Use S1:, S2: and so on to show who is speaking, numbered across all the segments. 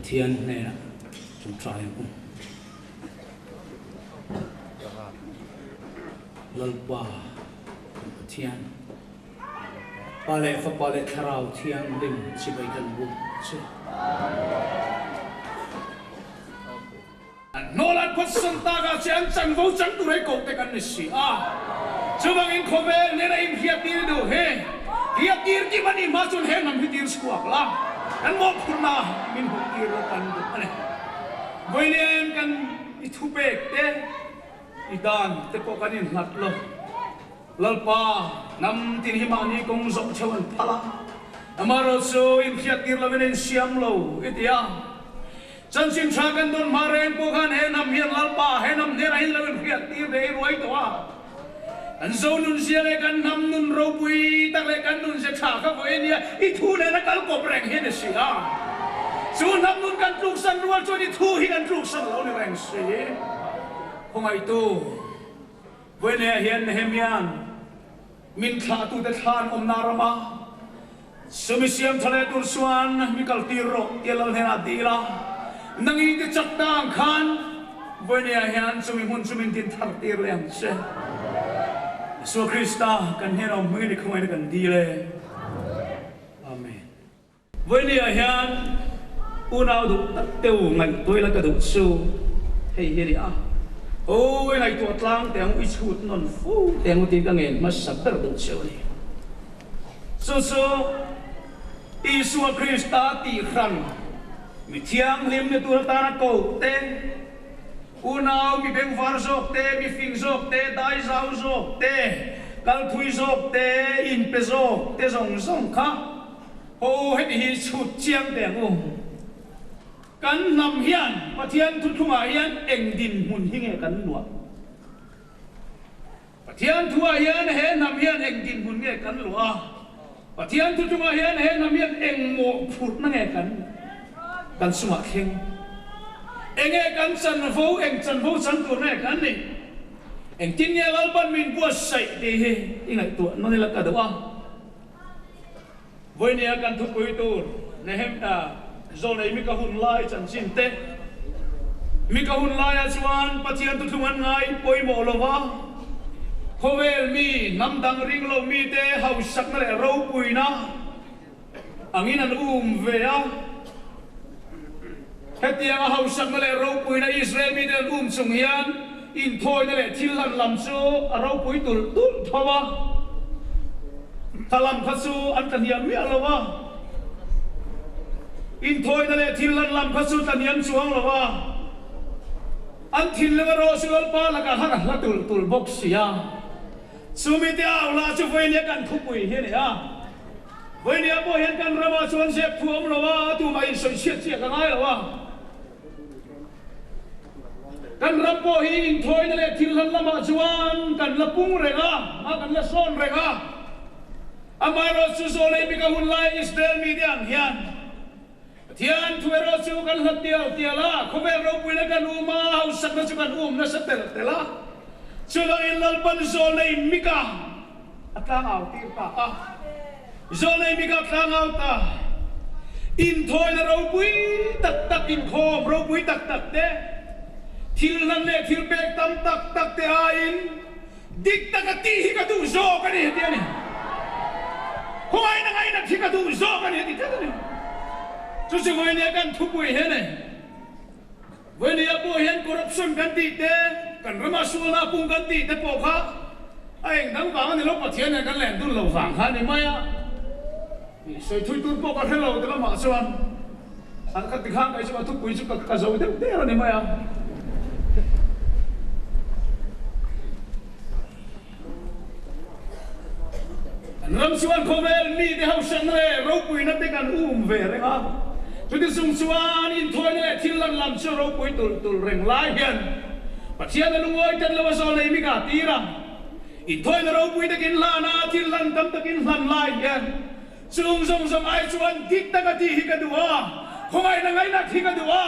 S1: Pathian hnenah ṭawngṭai ang u. Lalpa kan Pathian, Pa leh Fapa leh Thlarau Thianghlim chibai kan buk che. An hnawl an phawtsawn tak ah che an chanvo chang tur hei koh te kan ni si a. Chuvangin khawvel nena inhriattir duh hi hriattir kim a nih hma chuan he hnam hi tir chhuak la, kan mawhphurhna min hmuh tir lo kan duh a ni. Vawiin kan i thupek te, i dan te pawh kan innghat lo. Lalpa, hnam tin hi mahni kawng zawh cheu an phal a, amaherawhchu inhriattir lovin a insiam lo i ti a. Chanchin tha kan dawn hma reng pawh khan he hnam hian Lalpa, he hnam hnenah hian lo inhriattir ve i ruai tawh a. Kan zo nunzia leh kan hnam nun ropui tak leh kan nunzia tha kha vawi a nia, i thu nena kal kawp reng hi a ni si a. Chu hnam nun kan tluksan rual chuan i thu hi kan tluksan lo ni reng si. Khawngaihtu, vawineah hian Nehemia'n min thlahtute thlan awmna rama Sumi siam tha leh tur chuan mi kal tir rawh tia lal hnenah dil a, Nangi ti chak ta ang khan vawineah hian chumi hmun chu min din thar tir leh ang che. Isua Krista kan hnenah awm hmangin i khawngaihna kan dil e. Amen. Vawineah hian unau duh tak teu ngaihtuah ila ka duh chu hei hi a ni a, Awi ngaihtuah tlang teh ang u, i chhut nawn fo teh ang u tih ka ngen hmasa ber duh cheu a ni. Chu chu Isua Krista tihhran mi thianghlim ni tur atana koh te, unau mi bengvar zawk te, mi fing zawk te, dai zau zawk te, kalphui zawk te, inpe zawk te zawng zawng kha ho heti hi chhut chiang teh ang u. Kan hnam hian Pathian thuthlungah hian eng dinhmun hi nge kan luah? Pathian thuah hian he hnam hian eng dinhmun nge kan luah a? Pathian thu chungah hian he hnam hian eng mawhphurhna nge kan kan chungah thleng? Enge kan chanvo, eng chanvo chan tur nge kan nih? Engtin nge Lalpan min buatsaih tih hi i ngaihtuah nawn ila ka duh a. Vawinia kan thupui tur Nehemia zawlei Mika hun lai chanchin te. Mika hun laiah chuan Pathian thuthlung an ngai pawimawh lo va, khawvel mi, hnam dang ring lo mite hausakna leh ropuina angin an um ve a. Hetianga hausakna leh ropuina Israel mite an um chung hian inthawina leh thil hlan lam chu a ropui tulh tulh tho a. Tha lam kha chu an tla hniam miah lo a. Inthawina leh thil hlan lam kha chu tla hniam chuang lo a. An thinlung erawh chu Lalpa lakah khan a hla tulh tulh bawk si a. Chumi te au lah chu vawinia kan thupui hi a ni a. Vawinia pawh hian kan ramah chuan zep thu a awm lo a, tumah insawi chhiat chiah ka ngai lo a. Kan ram pawh hi inthawina leh thil hlan lamah chuan kan la pung reng a, hma kan la sawn reng a. Amaherawhchu chu Zawlei bika hun lai Israel mite ang hian Pathian thu erawh chu kan hlat tial tial a, khawvel ropuina kan um a, hausakna chu kan um nasa tel tel a. Chuvangin Lalpan Zawlei Mika a tlangau tir ta a. Zawlei Mika tlangau ta. Inthawina ropui tak tak, inkhawm ropui tak tak te, thil hlan leh thil pek tam tak tak te aiin dik taka tih hi ka duh zawk a ni, heti a ni. Khawngaihna ngainat hi ka duh zawk a ni, heti tlat a ni. Chu chu vawinia kan thupui hian e. Vawinia pawh hian corruption kan tih te, kan rama sualna pung kan tih te pawh kha a eng dang vang a ni lo, Pathian nen kan len dun lo vang kha a ni mai a. Sawi thui tur pawh ka hre lo ti lamah chuan an kha tikhan kai chu a thupui chu ka zo deuh der a ni mai a. Kan ram chuan khawvel mite hauhsanna leh ropuina te kan um ve reng a, chuti chung chuan inthawina leh thil lan lam chu ropui tulh tulh reng lai hian Pathian a lungawi tet lo a zawl nei mik a tir a. Inthawina ropui takin hlan a, thil lan tam takin hlan lai hian chung zawng zawng ai chuan dik taka tih hi ka duh a, khawngaihna ngainat hi ka duh a,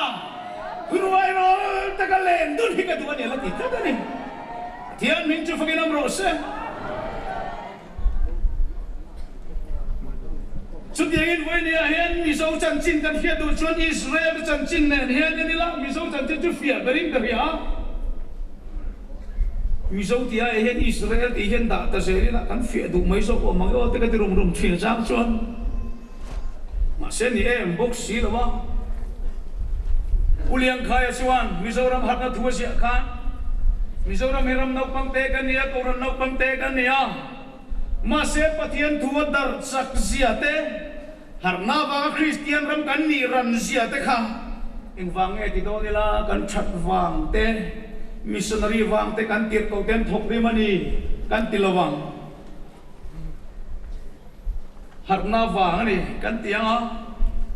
S1: thuruai rawl taka len dun hi ka duh a ni a la ti tlat a ni. Pathian hming chu fakin awm rawh se. Chu. Chutiangin vawinia hian Mizo chanchin kan hriat duh chuan Israel te chanchin nen hian en ila Mizo chanchin chu fiah berin ka hria a. Mizo tih ai hian Israel tih hian dah ta zel ila kan fiah duh mai zawk awm ang e aw te ka ti rum rum thin a chang chuan. Mahse ni em bawk si lo a. Pu Liangkhaia chuan Mizoram harhna thu a ziah khan Mizoram hi ram naupang te kan ni a, Kohhran naupang te kan ni a. Mahse Pathian thu a darh chak zia te, harhna avanga Kristian ram kan nih ran zia te kha engvang nge ti dawn ila kan that vang te, missionary vang te kan tirh ko te an thawk rim a ni kan ti lo ang. Harhna vang a ni kan ti ang a,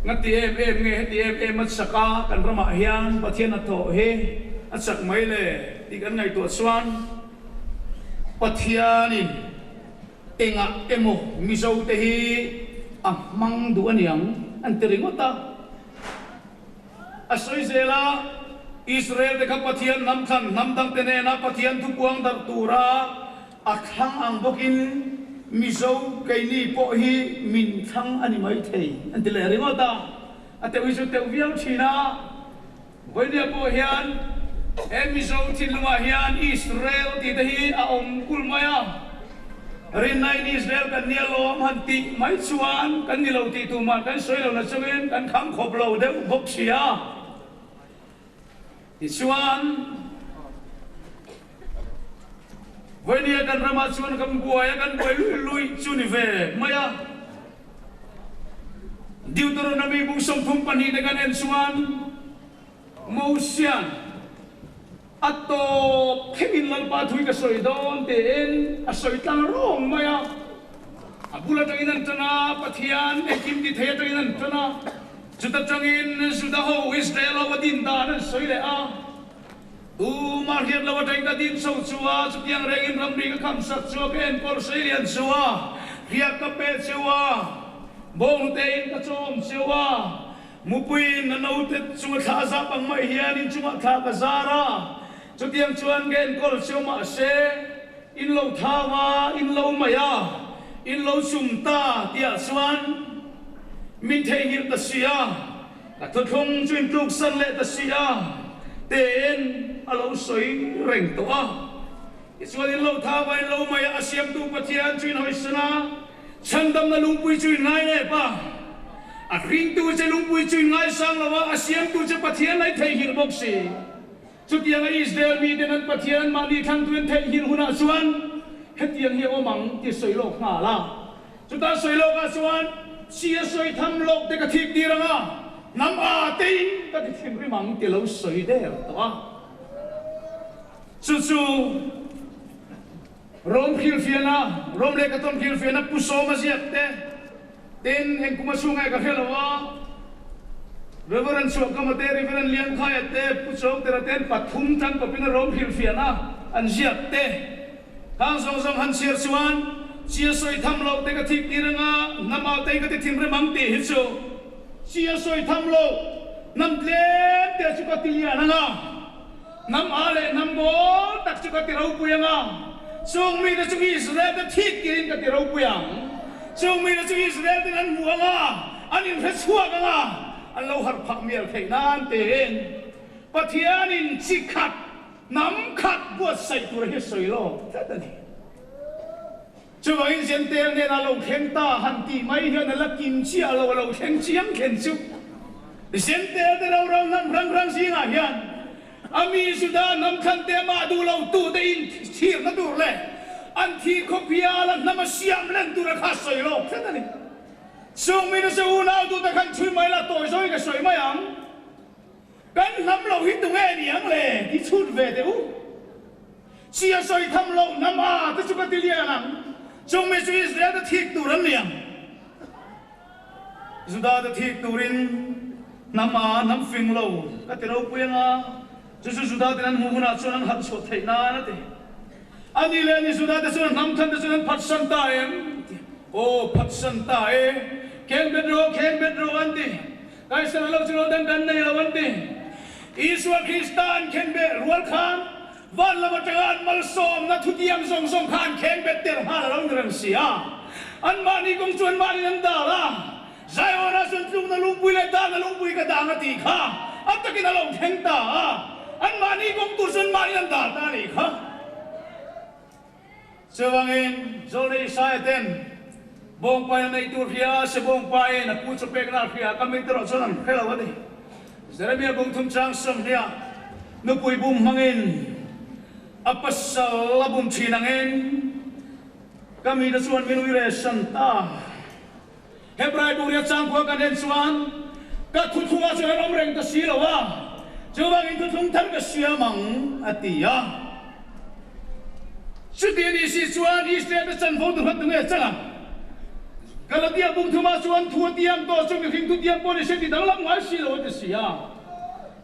S1: nga ti em em nge heti em em a chak a kan ramah hian Pathian a thawh hi a chak mai le tih kan ngaihtuah chuan, Pathianin engah emaw Mizote hi a hmang duh a niang an ti ringawt a. A sawi zel a, Israel te kha Pathian hnam thlan hnam dangte nena Pathian thupuang darh tura a thlang ang bawkin Mizo keini pawh hi min thlang a ni maithei an ti leh ringawt a. A teuh hi chu teuh viau thin a. Vawinia pawh hian he Mizo thinlungah hian Israel tih te hi a awm kulh mai a, rinnain Israel kan nia lawm han tih mai chuan kan ni lo tih tumah kan sawi lo na chungin kan kham khawp lo deuh bawk si a. Tichuan, Vawinia kan ramah chuan kan buai a, kan buai luih luih chu ni ve mai a. Deuteronomy bung 32 te kan en chuan Mosia'n a tawp thlengin Lalpa thui ka sawi dawn tiin a sawi tlang rawng mai a. A bul atangin an tan a, Pathian engkim ti thei atangin an tan a. Chuta tangin Juda ho, Israel ho a din dan an sawi leh a. Tumah hriat lo atangin ka din chho chu a, chutiang rengin ramri ka kham sak chu a, ka enkawl sei lian chu a, hriat ka pe cheu a, bawngtein ka chawm cheu a, mupuiin a naute chunga thla a zap ang mai hian in chungah thla ka zar a, chutiang chuan ka enkawl cheu mahse in lo thau a, in lo mai a, in lo chum ta tihah chuan min theihnghilh ta si a. Ka thuthlung chu intluksan leh ta si a, tein a lo sawi reng tawh a. Tichuan in lo thau a, in lo mai a, a siamtu Pathian chu in hawisan a, chhandamna lungpui chu in ngai nep a. A hringtu che lungpui chu in ngaisang lo a, a siamtu che Pathian lai theihnghilh bawk si. Chutianga Israel miten an Pathian mahni thlangtu in theihnghilh hunah chuan hetiang hi a awm ang tih sawi lawk nghal a. Chutah sawi lawkah chuan chi a sawi tham lawk te ka thik tir ang a, hnam a tein ka ti thinrim ang ti lo sawi der tawh a. Chu chu Rom hrilhfiahna, Rom lehkhathawn hrilhfiahna Pu Sawma ziak te, tin eng kum a chhung nge ka hre lo a, Reverend Chhuahkama te, Reverend Liangkhaia te, Pu Chawngtera te an pathum tang kawpin a Rom hrilhfiahna an ziak te. Khang zawng zawng han chhiar chuan chi a sawi tham loh te ka thik tir anga hnam au te ka ti thinrim ang tih hi chu chi a sawi tham loh hnam tlem te chu ka ti lian anga. Hnam a leh hnam mawl tak chu ka ti ropui ang a, chung mite chu Israel te thik tirin ka ti ropui ang. Chung mite chu Israel ten an hmu ang a, an inhre chhuak ang a, an lo harh phah mial theih nan tiin Pathianin chi khat, hnam khat buatsaih tur hi a sawi lawk tlat a ni. Chuvangin Jentail hnenah lo thleng ta han tih mai hian a la kim chiah lo, a lo thleng chiang thlen chu. Jentail te ro ro hnam hrang hrang zingah hian a mi Juda hnam thlan te mah duh lo tu te in thirna tur leh an thih khawpia la hnam a siam len tur a kha sawi lawk tlat a ni. Chung mi nasa unau tu te khan chhui mai la tawi zawi ka sawi mai ang. Kan hnam lo hi tunge ni ang le ti chhut ve teh u. Chi a sawi tham loh hnam a te chu ka ti lian ang, chung mi chu Israel te thik tur an ni ang. Juda te thik turin hnam a hnam fing lo ka ti ropui ang a, chu chu Juda ten an hmuh hunah chuan an harh chhuah theih nan a ti. A ni leh ni Juda te chuan hnam than te chuan an phatsan ta em? Ti. Aw phatsan ta e, keng bet rawh, keng bet rawh an ti. Kaisar lo chu lo dang kan nei lo an ti. Isua Krista an khenbeh rual khan van lam atanga an malsawmna thutiang zawng zawng kha an khenbet der nghal a lo ni reng si a. Anmahni kawng chu anmahnin an dal a. Zion-ah chuan tlukna lungpui leh dahna lungpui ka dang a tih kha a takin a lo thleng ta a, anmahni kawng tur chuan mahni an dal ta a nih kha. Chuvangin, Zawlnei Isaia ten bawngpain a neih tur hria, se bawngpain a pu chawpekna a hria, ka mite erawh chuan an hre lo a ni. Jeremia bungthum chang 20 nupui bum hmangin a pasal a bum thin angin ka mite chuan min ui reh san ta. Hebrai Buria changkua kan en chuan ka thuthlungah chuan an awm reng ta si lo a, chuvangin thuthlung thar ka siam ang, a ti a. Chuti a nih si chuan Israel-te chanvo duhlat tu nge chang ang? Galatia bung thumah chuan thu a tiam tawh chu mihring thutiam pawh ni se ti danglam ngai si lo a ti si a.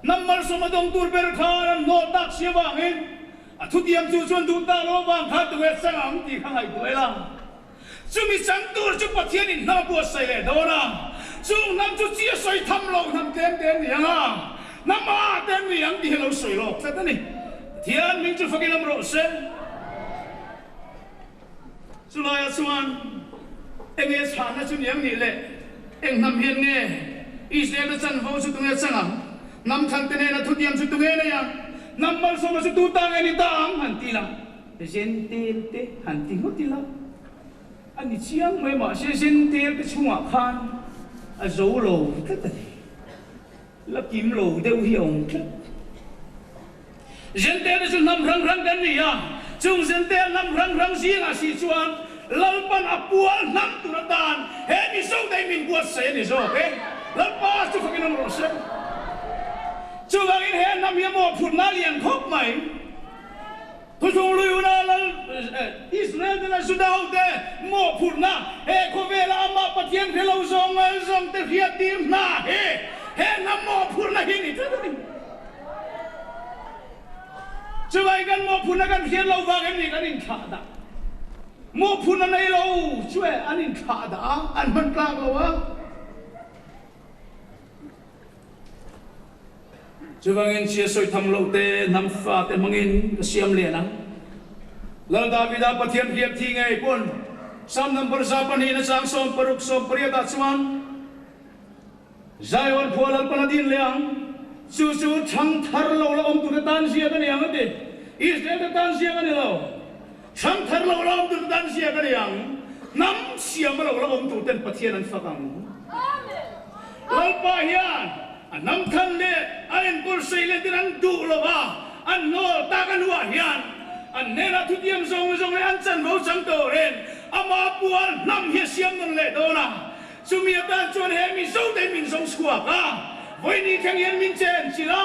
S1: Hnam malsawm a dawng tur ber khan an hnawh tak si avangin a thutiam chu chuan duh tak lo avang khan tu nge chang ang tih kha ngaihtuah ila. Chumi chang tur chu Pathianin hnam a buatsaih leh dawn a, chung hnam chu chi a sawi tham lo hnam tlem te an ni ang a, hnam a te an ni ang tih hi a lo sawi lawk tlat a ni. Pathian hming chu fakin awm rawh se. Chulaiah chuan enge chhanna chu ni ang nih leh eng hnam hian nge Israel te chanvo chu tunge chang ang? Hnam thlan te nena thutiam chu tunge nei ang? Hnam malsawmna chu tu ta nge ni ta ang? Han ti la. Zentel te han ti ngawt ila a ni chiang mai mahse Zentel te chungah khan a zo lo tlat a ni. La kim lo deuh hi a awm tlat. Zentel te chu hnam hrang hrang kan ni a, chung Zentel hnam hrang hrang zingah si chuan Lalpan a pual hnam tur atan he Mizo te hi min buatsaih a ni zawk e. Lalpa chu fakin awm rawh se. Chuvangin he hnam hi a mawhphurhna a lian khawp mai. Thuchung lui huna Lal Israel te leh Juda hote mawhphurhna he khawvela amah Pathian hre lo zawng zawng te hriattir hna hi he hnam mawhphurhna hi a ni tlat a ni. Chuvai kan mawhphurhna kan hriat lo vang em ni kan inthlah dah? Mawhphurhna nei lo chu e an inthlah dah a, an hman tlak lo a. Chuvangin chhia sawi tham loh te, hnam fa te hmangin ka siam lian ang. Lal Davida Pathian hriat thi ngei pawn Psalm number 200 na chang 60 18 ah chuan Zion khua Lalpan a din leh ang, chu chu thang thar lo la awm tur te tan ziak a ni ang a ti. Israel te tan ziak a ni lo. Thang thar lo la awm tur te tan ziak a ni ang. Hnam siam a lo la awm tur ten Pathian an fak ang. Lalpa hian a hnam than leh a enkawl sei lentir an duh lo va, an hnawl tak a hnuah hian an hnenah thutiam zawng zawng leh an chanvo chang turin ama pual hnam hi a siam nawn leh dawn a. Chumi atan chuan he Mizo te min zawng chhuak a, vawiini thleng hian min chen chilh a,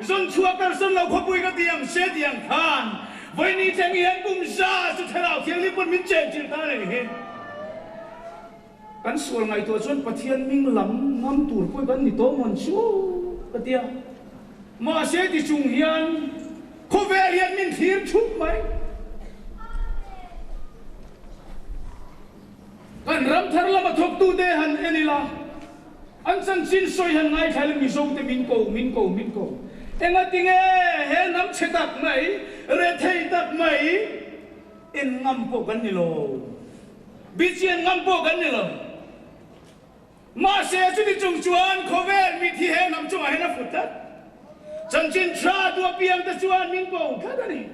S1: zawn chhuak kalsan lo khawpui ka ti ang se ti ang khan vawiini thleng hian kum za chu thlarau thianghlim pawn min chen chilh ta a ni hi. Kan sual ngaihtuah chuan Pathian ming lam ngam tur pawh kan ni tawh mawn chu ka ti a. Mahse ti chung hian khawvel hian min thlir thup mai. Kan ram thar lama thawktute han en ila, an chanchin sawi han ngaithla ila Mizote min ko, min ko, min ko. Engatinge he hnam chhe tak mai, rethei tak mai en ngam pawh kan ni lo. Bichian ngam pawh kan ni lo. Mahse, chumi chung chuan khawvel mit hi he hnam chungah hian a fut tlat. Chanchin tha duh apiang te chuan min ko tlat a ni.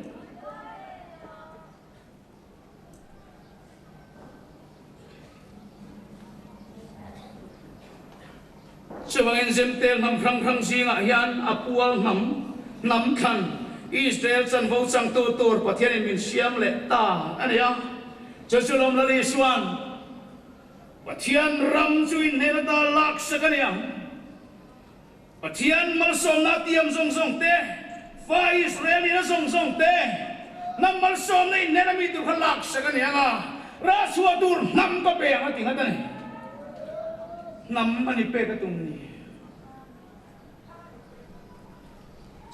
S1: Chuvangin Zemtel hnam hrang hrang zingah hian a pual hnam, hnam thlan, Israel chanvo changtu tur Pathianin min siam leh ta a ni a. Chu chu lawm Lal Isua'n Pathian ram chu inhnen ata laksak a ni ang. Pathian malsawmna tiam zawng zawng te, fa Israel nihna zawng zawng te, hnam malsawmna inhnen a mi tur kha laksak a ni ang a, rah chhuah tur hnam ka pe ang a ti nghat a ni. Hnam a ni pek a tum ni.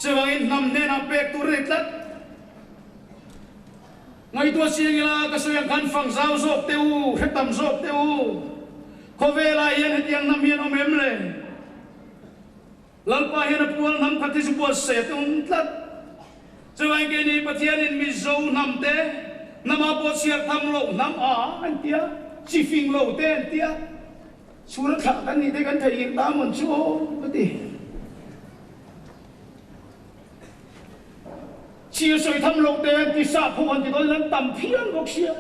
S1: Chuvangin hnam hnenah pek tur a ni tlat. Ngaihtuah chiang ila ka sawi ang khan fang zau zawk teh u, hre tam zawk teh u. Khawvelah hian hetiang hnam hian awm em le? Lalpa hian a pual hnam khat hi chu buatsaih a tum tlat. Chuvangin keini Pathianin Mizo hnam te, hnama pawh chhiar tham loh hnam a an ti a, chi fing lo te an ti a. Chhur a thlah kan nih te kan theihnghilh ta mawn chu aw ka ti. Chhia sawi tham loh te an ti sap ho an ti dawn in an tam phian bawk sia.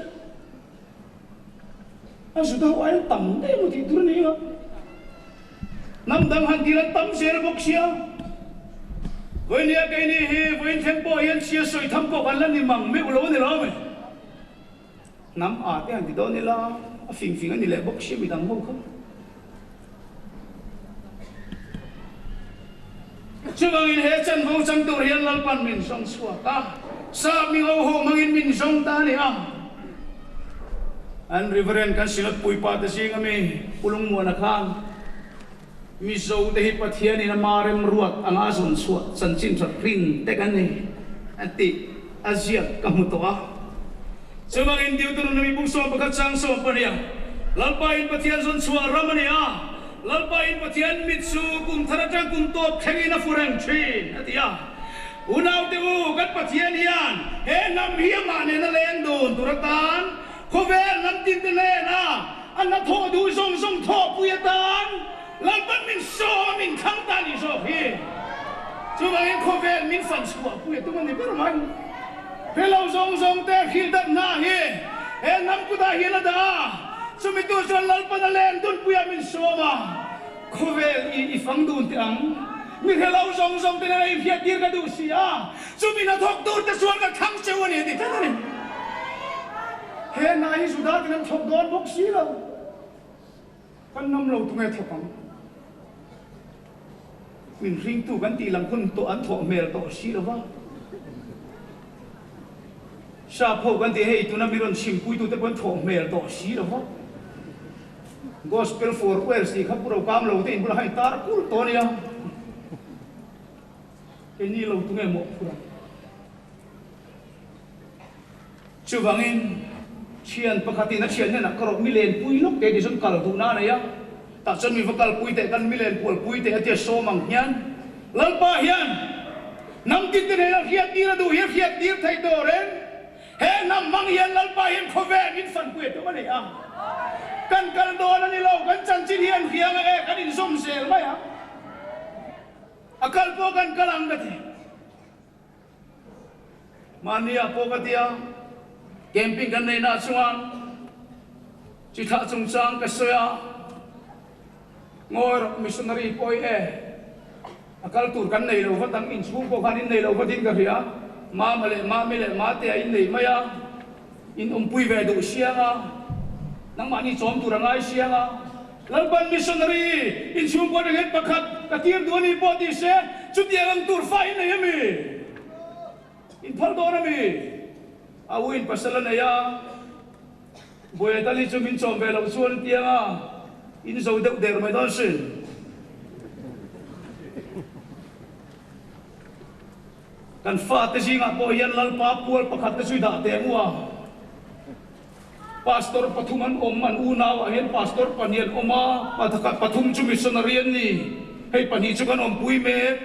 S1: A Juda ho aiin tam daih emaw tih tur a ni a. Hnam dang han tir an tam zel bawk sia. Vawinia keini hi vawiin thleng pawh hian chhia sawi tham pawh kan la ni mang meuh lo a ni lo mai. Hnam a te han ti dawn ila, a fing fing a ni leh bawk sia midang ho kha. Chuvangin he chanvo chang tur hian Lalpan min zawng chhuak a, sap mi ho ho hmangin min zawng ta a ni a. An Reverend kan Synod puipa te zing ami Pu Lungmuana khan Mizo te hi Pathianin a ma remruat anga a zawn chhuah chanchin that rin te kan ni a tih a ziak ka hmu tawh a. Chuvangin Deuteronomy buk 11 chang 12 Lalpa in Pathian zawn chhuah ram a ni a, Lalpa in Pathian mit chu kum thar atang kum tawp thlengin a fu reng thin a ti a. Unaute u, kan Pathian hian he hnam hi amah nena leng dun tur atan khawvel hnam tinte hnena A hnathawh duh zawng zawng thawhpui atan Lalpan min sawm a, min thlang ta nih zawk hi. Chuvangin khawvel min fan chhuahpui a tum a ni ber mai. Hre lo zawng zawng te hrilh dat hna hi he hnam kutah hian a dah a, chumi tur chuan Lalpan a len dunpuiah min sawm a, khawvel i i fang dun teh ang. Mi hre lo zawng zawng te nena inhriattir ka duh si a, chumi hnathawk tur te chuan ka thlang cheu a ni a ti tlat a ni. He hna hi Juda ten an thawk dawn bawk si lo. Kan ngam lo tunge thawk ang? Min hringtu kan tih lang hun tawh an thawh hmel tawh si lo va. Sap ho kan tih hei tuna mi rawn chhimpuitu te pawh an thawh hmel tawh si lo va. Gospel for Wales tih kha pu Rokam lo te in bulah khan i tar kulh tawh a nia. Keini lo tunge mawhphurh ang? Chuvangin, thian pakhatin a thian hnenah ka rawh milen pui lawk te ti chuan kal duhna a nei a, tah chuan mi va kalpui teh kan milen pualpui teh a tia sawm ang hian Lalpa hian hnam tin te hnenah hriattir a duh hi a hriattir thei tawh reng. He hnam hmang hian Lalpa hian khawvel min fanpui a tum a ni a, kan kal dawn a ni lo, kan chanchin hi an hria ang e, kan inzawm zel mai ang, a kal pawh kan kal ang ka ti. Mahnia pawh ka tia, camping kan neihna ah chuan chi thlah chungchang ka sawi a, ngawi rawh missionary pawi e, a kal tur kan nei lo vat ang, inchhung pawh khan in nei lo vat in ka hria, mama leh mami leh mate a in nei mai a, in awmpui ve duh siang a, nangmahni chawm tur a ngai siang a, Lalpan missionary inchhungkaw ringhet pakhat ka tir duh a ni pawh ti se, chutiang ang tur fa in nei a mi? In phal dawn a mi? A u in pasal a nei a, Buaia tal hi chu min chawm ve loh chuan tiang a in zo deuh der mai dawn sin. Kan fate zingah pawh hian Lalpa pual pakhat te chu i dah teh ang u a. Pastor pathum an awm, an unau ah hian pastor pahnih an awm a, pathum chu missionary an ni, hei pahnih chu kan awmpui mek,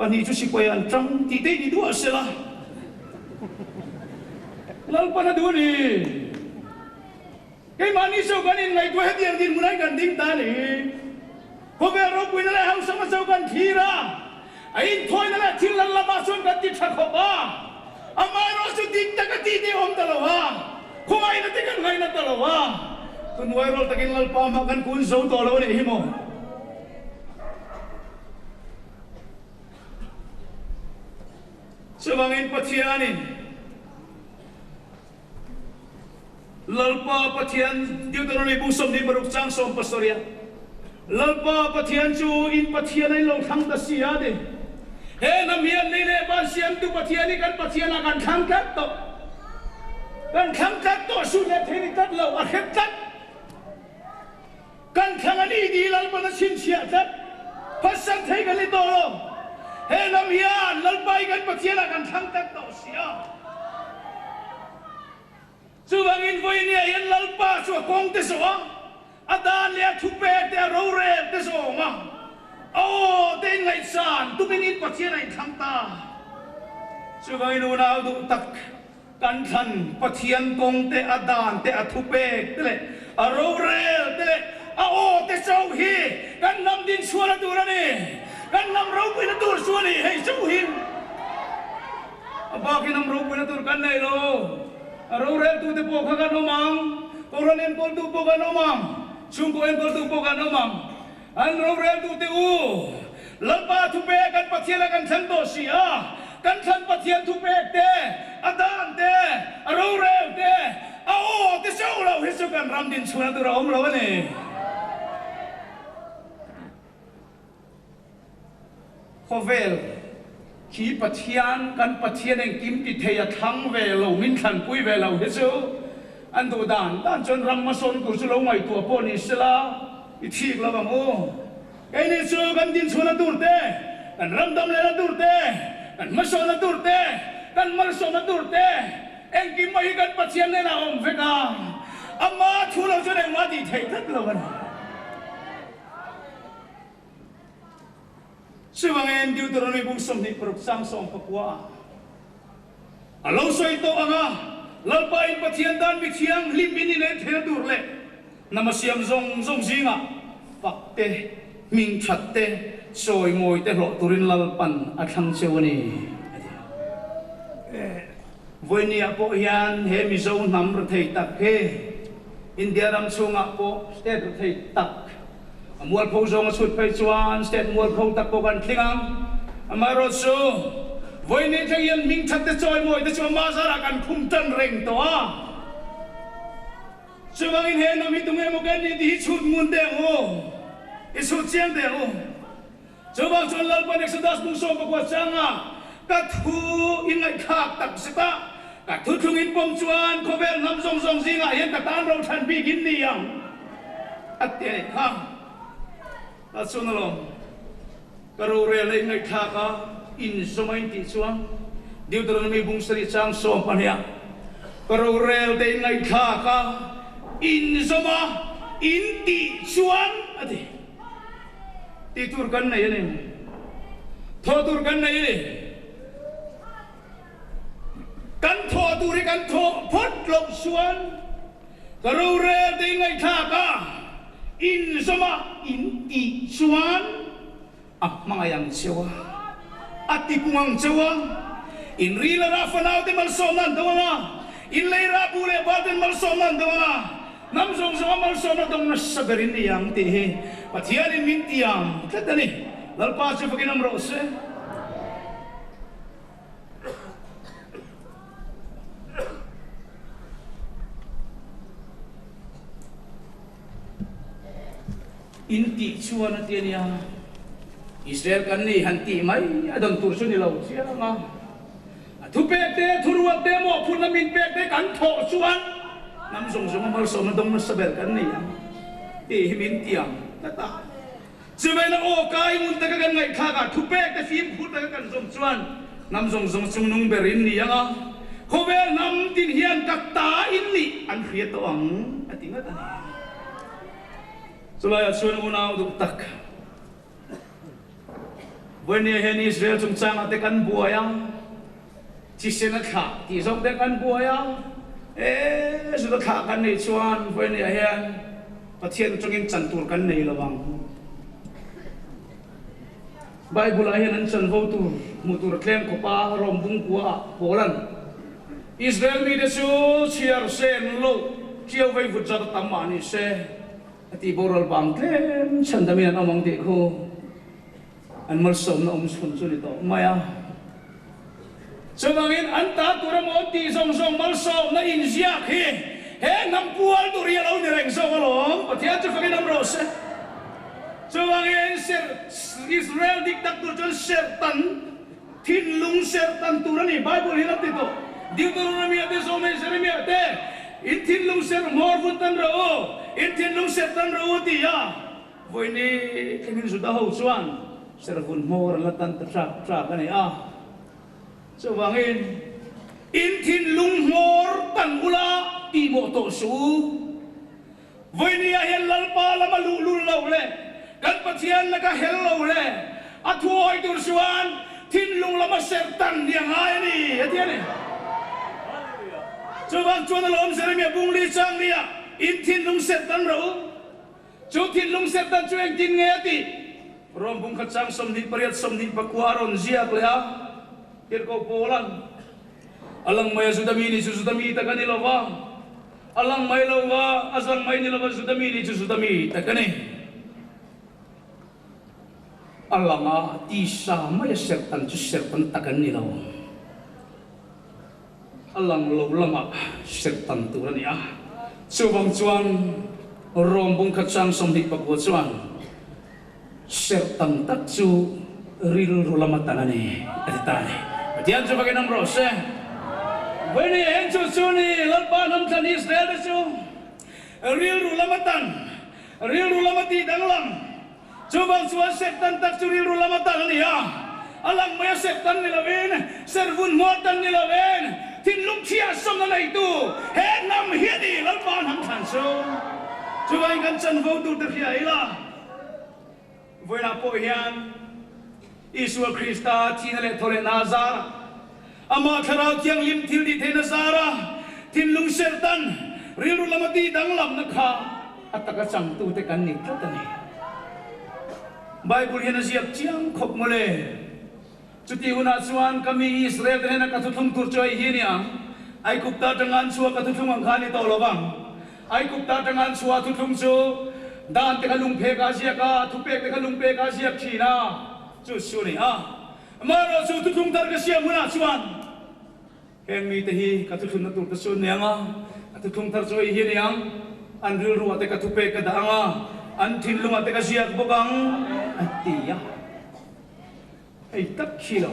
S1: pahnih chu sipai an tang tih te i ni duah sela, Lalpan a duh a ni. Keimahni chu kan inngaihtuah hetiang dinhmun ah kan ding ta a ni. Khawvel ropuina leh hausakna chu kan thlir a, a inthawina leh thil lan lamah chuan kan ti tha khawp a, amaherawh chu dik taka tih te awm ta lo a, khawngaihna te kan ngaihna ta lo a, thuhnuai rual takin Lalpa hmah kan kun zo tawh lo a nih hi maw? Chuvangin Pathianin. Lalpa Pathian, Deuteronomy bu 26 chang 17 ah, Lalpa Pathian chu in Pathian a in lo thlang ta si a ti. He hnam hian lei leh van siamtu Pathian hi kan Pathian ah kan thlang tlat tawh. Kan thlang tlat tawh, suh leh thei ni tlat lo, a hre tlat. Kan thlang a ni tih Lalpan a chhinchhiah tlat. Phatsan thei kan ni tawh lo. He hnam hian Lalpa hi kan Pathian ah kan thlang tlat tawh si a. Chuvangin vawinia hian Lalpa chu a kawng te zawh a, a dan leh a thupek te a rorel te zawm a, a aw te inngaihsan tumin in Pathian a inthlang ta. Chuvangin unau duh tak Kan thlan Pathian kawng te, a dan te, a thupek te leh a rorel te leh A aw te chauh hi kan hnam din chhuahna tur a ni. Kan hnam ropuina tur chu a ni hei chauh hi. A bakin hnam ropuina tur kan nei lo. A roreltute pawh kha kan awm ang, Kohhran enkawltu pawh kan awm ang, chhungkaw enkawltu pawh kan awm ang. An roreltute u, Lalpa thupek kan Pathian a kan thlan tawh si a, kan thlan Pathian thupek te, a dan te, a rorel te, a aw te chauh lo hi chu kan ram din chhuahna tur a awm lo a ni. Khawvel khi Pathian, kan Pathian engkim ti thei a thlang ve lo, min thlanpui ve lo hi chu an duh dan dan chuan ram hmasawn tur chu lo ngaihtuah pawh ni sela i thik lo ang u. Keini chu kan dinchhuahna tur te, kan ram dam lehna tur te, kan hmasawnna tur te, kan malsawmna tur te, engkim mai hi kan Pathian hnenah a awm vek a, ama thu lo chuan engmah tih theih tlat lo a ni. Chuvangin Deuteronomy bung 26 sang 19 ah a lo sawi tawh ang a, Lalpa in Pathian tan mi thianghlim in inei thel tur leh nama siam zawng zawng zingah fak te, hming that te, sawi mawi te hlawh turin Lalpan a thlang cheu a ni, a ti a. Vawinia pawh hian he Mizo hnam rethei tak hi India ram chhungah pawh state rethei tak, A mualpho zawng a chhut phei chuan state mualpho tak pawh kan tling ang. Amaherawhchu, vawiin thleng hian hming that te chawimawi te chu ama zarah kan khum tan reng tawh a. Chuvangin he hnam hi tunge maw kan nih tih hi chhut ngun teh ang u, i chhut chiang teh ang u. Chuvang chuan Lalpan Exodus bung 19 changa ka thu in ngaihthlak tak zet a, ka thuthlung in pawm chuan khawvel hnam zawng zawng zingah hian ka tan rothlan bik in ni ang a ti a nih kha. Tah chuan alawm ka rorel a in ngaihthlak a, in zawm a in tih chuan Deuteronomy bung sarih chang 12 ah ka rorel te in ngaihthlak a, in zawm a in tih chuan a ti. Tih tur kan nei a ni. Thawh tur kan nei a ni. Kan thawh tur hi kan thawh phawt loh chuan ka rorel te ngaihthlak a, inzawm a intih chuan a hmangaih ang cheu a, a tipung ang cheu a, in ril a rah fanaute malsawmna an dawng ang a, in lei rah bu leh balten malsawmna an dawng ang a, Hnam zawng zawnga malsawmna dawng nasa ber in ni ang tih hi Pathianin min tiam tlat a ni. Lalpa chu fakin awm rawh se. In tih chuan a ti a nia. Israel kan ni han tih mai a dawn tur chu ni lo chiang a. A thupek te, thuruat te, mawhphurhna min pek te kan thawh chuan hnam zawng zawnga malsawmna dawng nasa ber kan nei ang tih hi min tiam tlat a. Chuvena aw kai ngun taka kan ngaihthlak a, thupek te fimkhur taka kan zawm chuan hnam zawng zawng chungnung ber in ni ang a, khawvel hnam tin hian ka ta in nih an hria tawh ang a ti ngat a ni. Chulaiah chuan unau duh tak. Vawinia hian Israel chungchangah te kan buai a, thisen a thlah tih zawk te kan buai a, e zut a thlah kan neih chuan vawinia hian Pathian atangin chan tur kan nei lo ang. Bible ah hian an chanvo tur hmuh tur a tlem khawp a, Rome bungkua ah Paula'n Israel mite chu chhiar sen loh ṭiau vei vut zat a tam mah ni se, A tih boral vang tlem chhan dangin an awm ang tih khu an malsawmna awm chhun chu ni tawh mai a. Chuvangin an ta tur emaw tih zawng zawng malsawmna inziak hi he hnam pual tur hi a lo ni reng zawk alawm. Pathian chu fakin awm rawh se. Chuvangin Israel dik tak tur chuan serhtan, thinlung serhtan tur a ni. Bible hian a ti tawh. Deuteronomy-ah te, Zawmei Jeremiah te, In thinlung serh hmawr vun tan rawh u, in thinlung serh tan rawh u ti a. Vawiini thlengin Juda ho chuan serh vun hmawr an la tan ta ṭak ṭak a ni a. Chuvangin, in thinlung hmawr tan ula tihmawh tawh suh u. Vawinia hian Lalpa lama luhlul lo leh kan Pathian laka hel lo leh a thuawi tur chuan thinlung lama serh tan hi a ngai a ni, a ti a ni. Chuvang chuan alawm Jeremia bungli chang nia in thinlung serh tan rawh u. Chu thinlung serhtan chu engtin nge a tih? Rom bung khat chang 28 29 a rawn ziak leh a, Tirhkoh Paula'n, A lang mai a Juda mi nih chu Juda mi tak a ni lo va, a lang mai lo va, a zang mai ni lo va, Juda mi nih chu Juda mi tak a ni. A lang a, tisa mai a serhtan chu serhtan tak an ni lo. A lang lo lamah serhtan tur a ni a. Chuvang chuan Rom bung khat chang 29 chuan serhtan tak chu rilru lama tan a ni a ti ta a ni. Pathian chu vakin awm rawh se. Vawiin eng chu chu ni Lalpa hnam thlan Israel te chu rilru lama tan, rilru lama tih danglam, Chuvang chuan Satan tak chu rilru lama tan a ni a, a lang mai a Satan ni lovin, servun hmuah tan ni lovin, thinlung chhia sawmna neitu he hnam hi a ni, Lalpa hnam thlan chu. Chuvangin kan chanvo tur te hria ila, vawiinah pawh hian Isua Krista thihna leh thawhlehna a zar a, Amah Thlarau Thianghlim thil tih theihna zara thinlung serhtan rilru lama tih danglamna kha a taka changtute kan ni tlat a ni. Bible hian a ziak chiang khawp mawle. Chutih hunah chuan ka mi Israel te hnena ka thuthlung tur chu hei hi a ni ang, Aigupta atanga an chhuah ka thuthlung ang kha a ni tawh lo vang. Aigupta atanga an chhuah thuthlung chu dan te kha lungphek a ziak a, thupek te kha lungpek a ziak thin a, chu chu a ni a. Amaherawh chu thuthlung thar ka siam hunah chuan heng mite hi ka thuthlunna tur te chu an ni ang a, ka thuthlung thar chu hei hi a ni ang, an rilruah te ka thupek ka dah ang a, an thinlungah te ka ziak bawk ang, a ti a. Hei tak khi lo.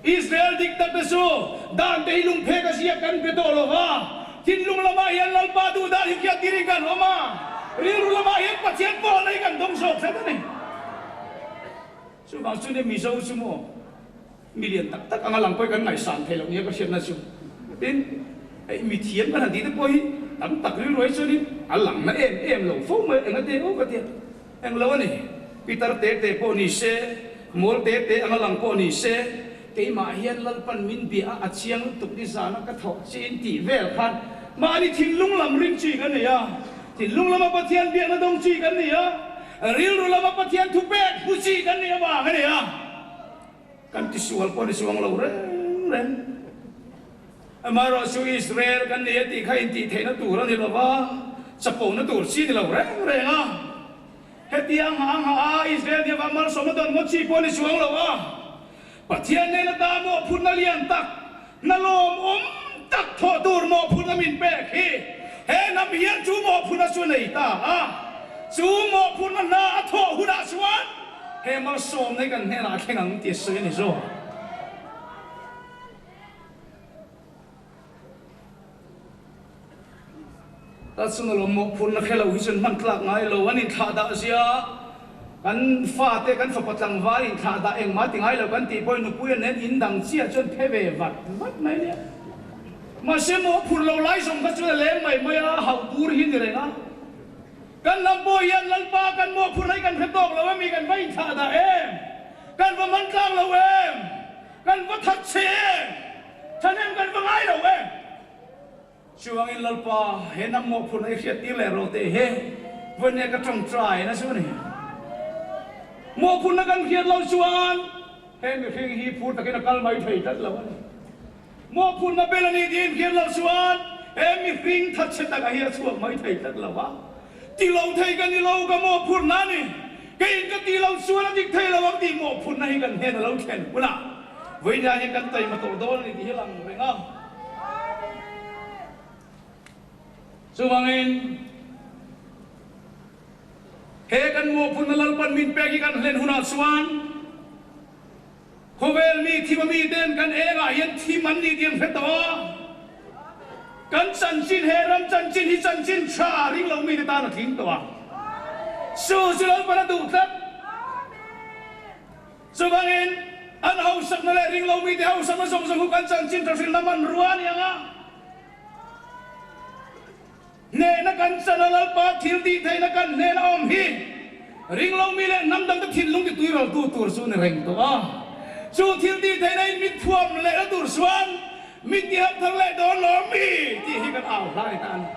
S1: Israel dik tak te chu dan te hi lungphek a ziak kan pe tawh lo va, thinlung lamah hian Lalpa duh dan hi khiat tirin kan awm a, rilru lamah hian Pathian pawhna hi kan dawng zawk tlat a ni. Chuvang chu nia Mizo chu maw milian tak tak anga lang pawh hi kan ngaihsan thei loh nia ka hriatna chu. Tin, hei mithiam kan han tih te pawh hi tam tak rilru ai chuanin a lang na em em lo fo mai enga te aw ka tia. Eng lo a ni, Peter te te pawh ni se, mawl te te anga lang pawh ni se, keimah hian Lalpan min bia a, a chiang lutuk ni zana ka thawh chin tih vel khan mahni thinlung lam ring chi kan nei a, thinlung lama Pathian biakna dawng chi kan ni a. Rilru lama Pathian thu pek hmu chi kan nih avang a ni a, kan tisual pawh ni chuang lo reng reng. Amaherawh chu Israel kan ni a tih kha intih theihna tur a ni lo va, chapona tur chi ni lo reng reng a. Heti a nghah a nghah a, Israel nih avang malsawmna dawn ngawt chi pawh ni chuang lo a. Pathian nen ata mawhphurhna lian tak, na lawmawm tak thawh tur mawhphurhna min pek hi he hnam hian chu mawhphurhna chu a nei ta a. Chu mawhphurhna hna a thawh hunah chuan he malsawmna hi kan hnenah a thleng ang tih a sawi a ni zawk. Ta chunga lo mawhphurhna hre lo hi chuan hman tlak ngai lo an inthlah dah zia kan fate kan fapa tlangval inthlah dah engmah ti ngai lo kan tih pawhin nupui an nen in dang chiah chuan phe ve vat vat mai nia. Mahse mawhphurh lo lai zawng kha chuan a leng mai mai a, hauh bur hi ni reng a. Kan lam pawh hian Lalpa kan mawhphurh hi kan hre tawk lo ami kan va inthlah dah em? Kan va man tlang lo em? Kan va that che em? Thahnem kan va ngai lo em? Chuvangin Lalpa, he hnam mawhphurhna i hriattir leh rawh teh he vawinia ka tawngtai na chu a ni. Mawhphurhna kan hriat loh chuan he mihring hi phur takin a kal mai thei tlat lo a ni. Mawhphurhna bel a ni tiin hriat loh chuan he mihring thatchhe taka hi a chhuak mai thei tlat lo a. Ti lo thei ka ni lo, ka mawhphurhna a ni. Keiin ka tih loh chuan a dik thei lo ang tih mawhphurhna hi kan hnen a lo thlen hunah vawinia hian kan taima tawh dawn a ni tih hi a lang reng a. Chuvangin he kan mawhphurhna Lalpan min pek hi kan hlen hunah chuan Khawvel mi thim a miten kan engah hian thim an ni tih an hre tawh a. Kan chanchin he ram chanchin hi chanchin tha ring lo mite tan a tling tawh a. Chu chu Lalpan a duh tlat. Chuvangin an hausakna leh ring lo mite hausakna zawng zawng hu kan chanchin tha hrilhna hmanrua a ni ang a. Hnehna kan chan a Lalpa thil tih theihna kan hnen a awm hi ringlomi leh hnam dangte thinlung ti tuiraltu tur chu a ni reng tawh a. Chu thil tih theihna in mit thuam lehna tur chuan mit ti harh thar leh dawn lo mi tih hi kan au hla ni ta a ni.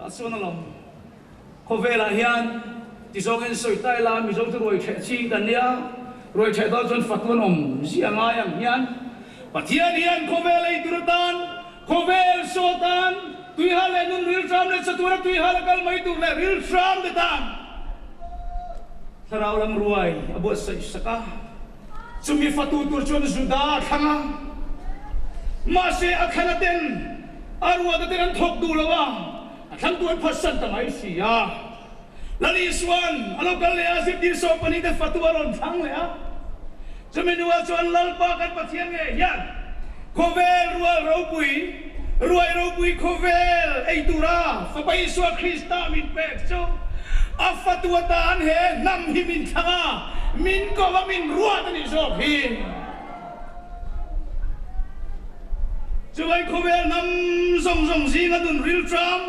S1: Tah chuan alawm. Khawvelah hian ti zawngin sawi ta ila Mizo chu ruai ṭheh ching kan nia, ruai ṭheh dawn chuan fatu an awm ziah ngai ang hian Pathian hian khawvel ei tur atan, khawvel saw atan, tuihal leh nun rilṭam leh chatur a tuihal a kal mai tur leh rilṭam te tan thlarau lam ruai a buatsaih sak a. Chumi fatu tur chuan Juda a thlang a, mahse a thlan aten a ruat aten an thawk duh lo a, A thlang tu an phatsan ta mai si a. Lal Isua'n a lo kal leh a, zirtir 12 te fatu a rawn thlang leh a. Chumi nuah chuan Lalpa kan Pathian ngei hian khawvel rual ropui, ruai ropui khawvel ei tura Fapa Isua Krista min pek chu a fatu atan he hnam hi min thlang a, min ko a, min ruat a nih zawk hi. Chuvai khawvel hnam zawng zawng zinga nun rilṭam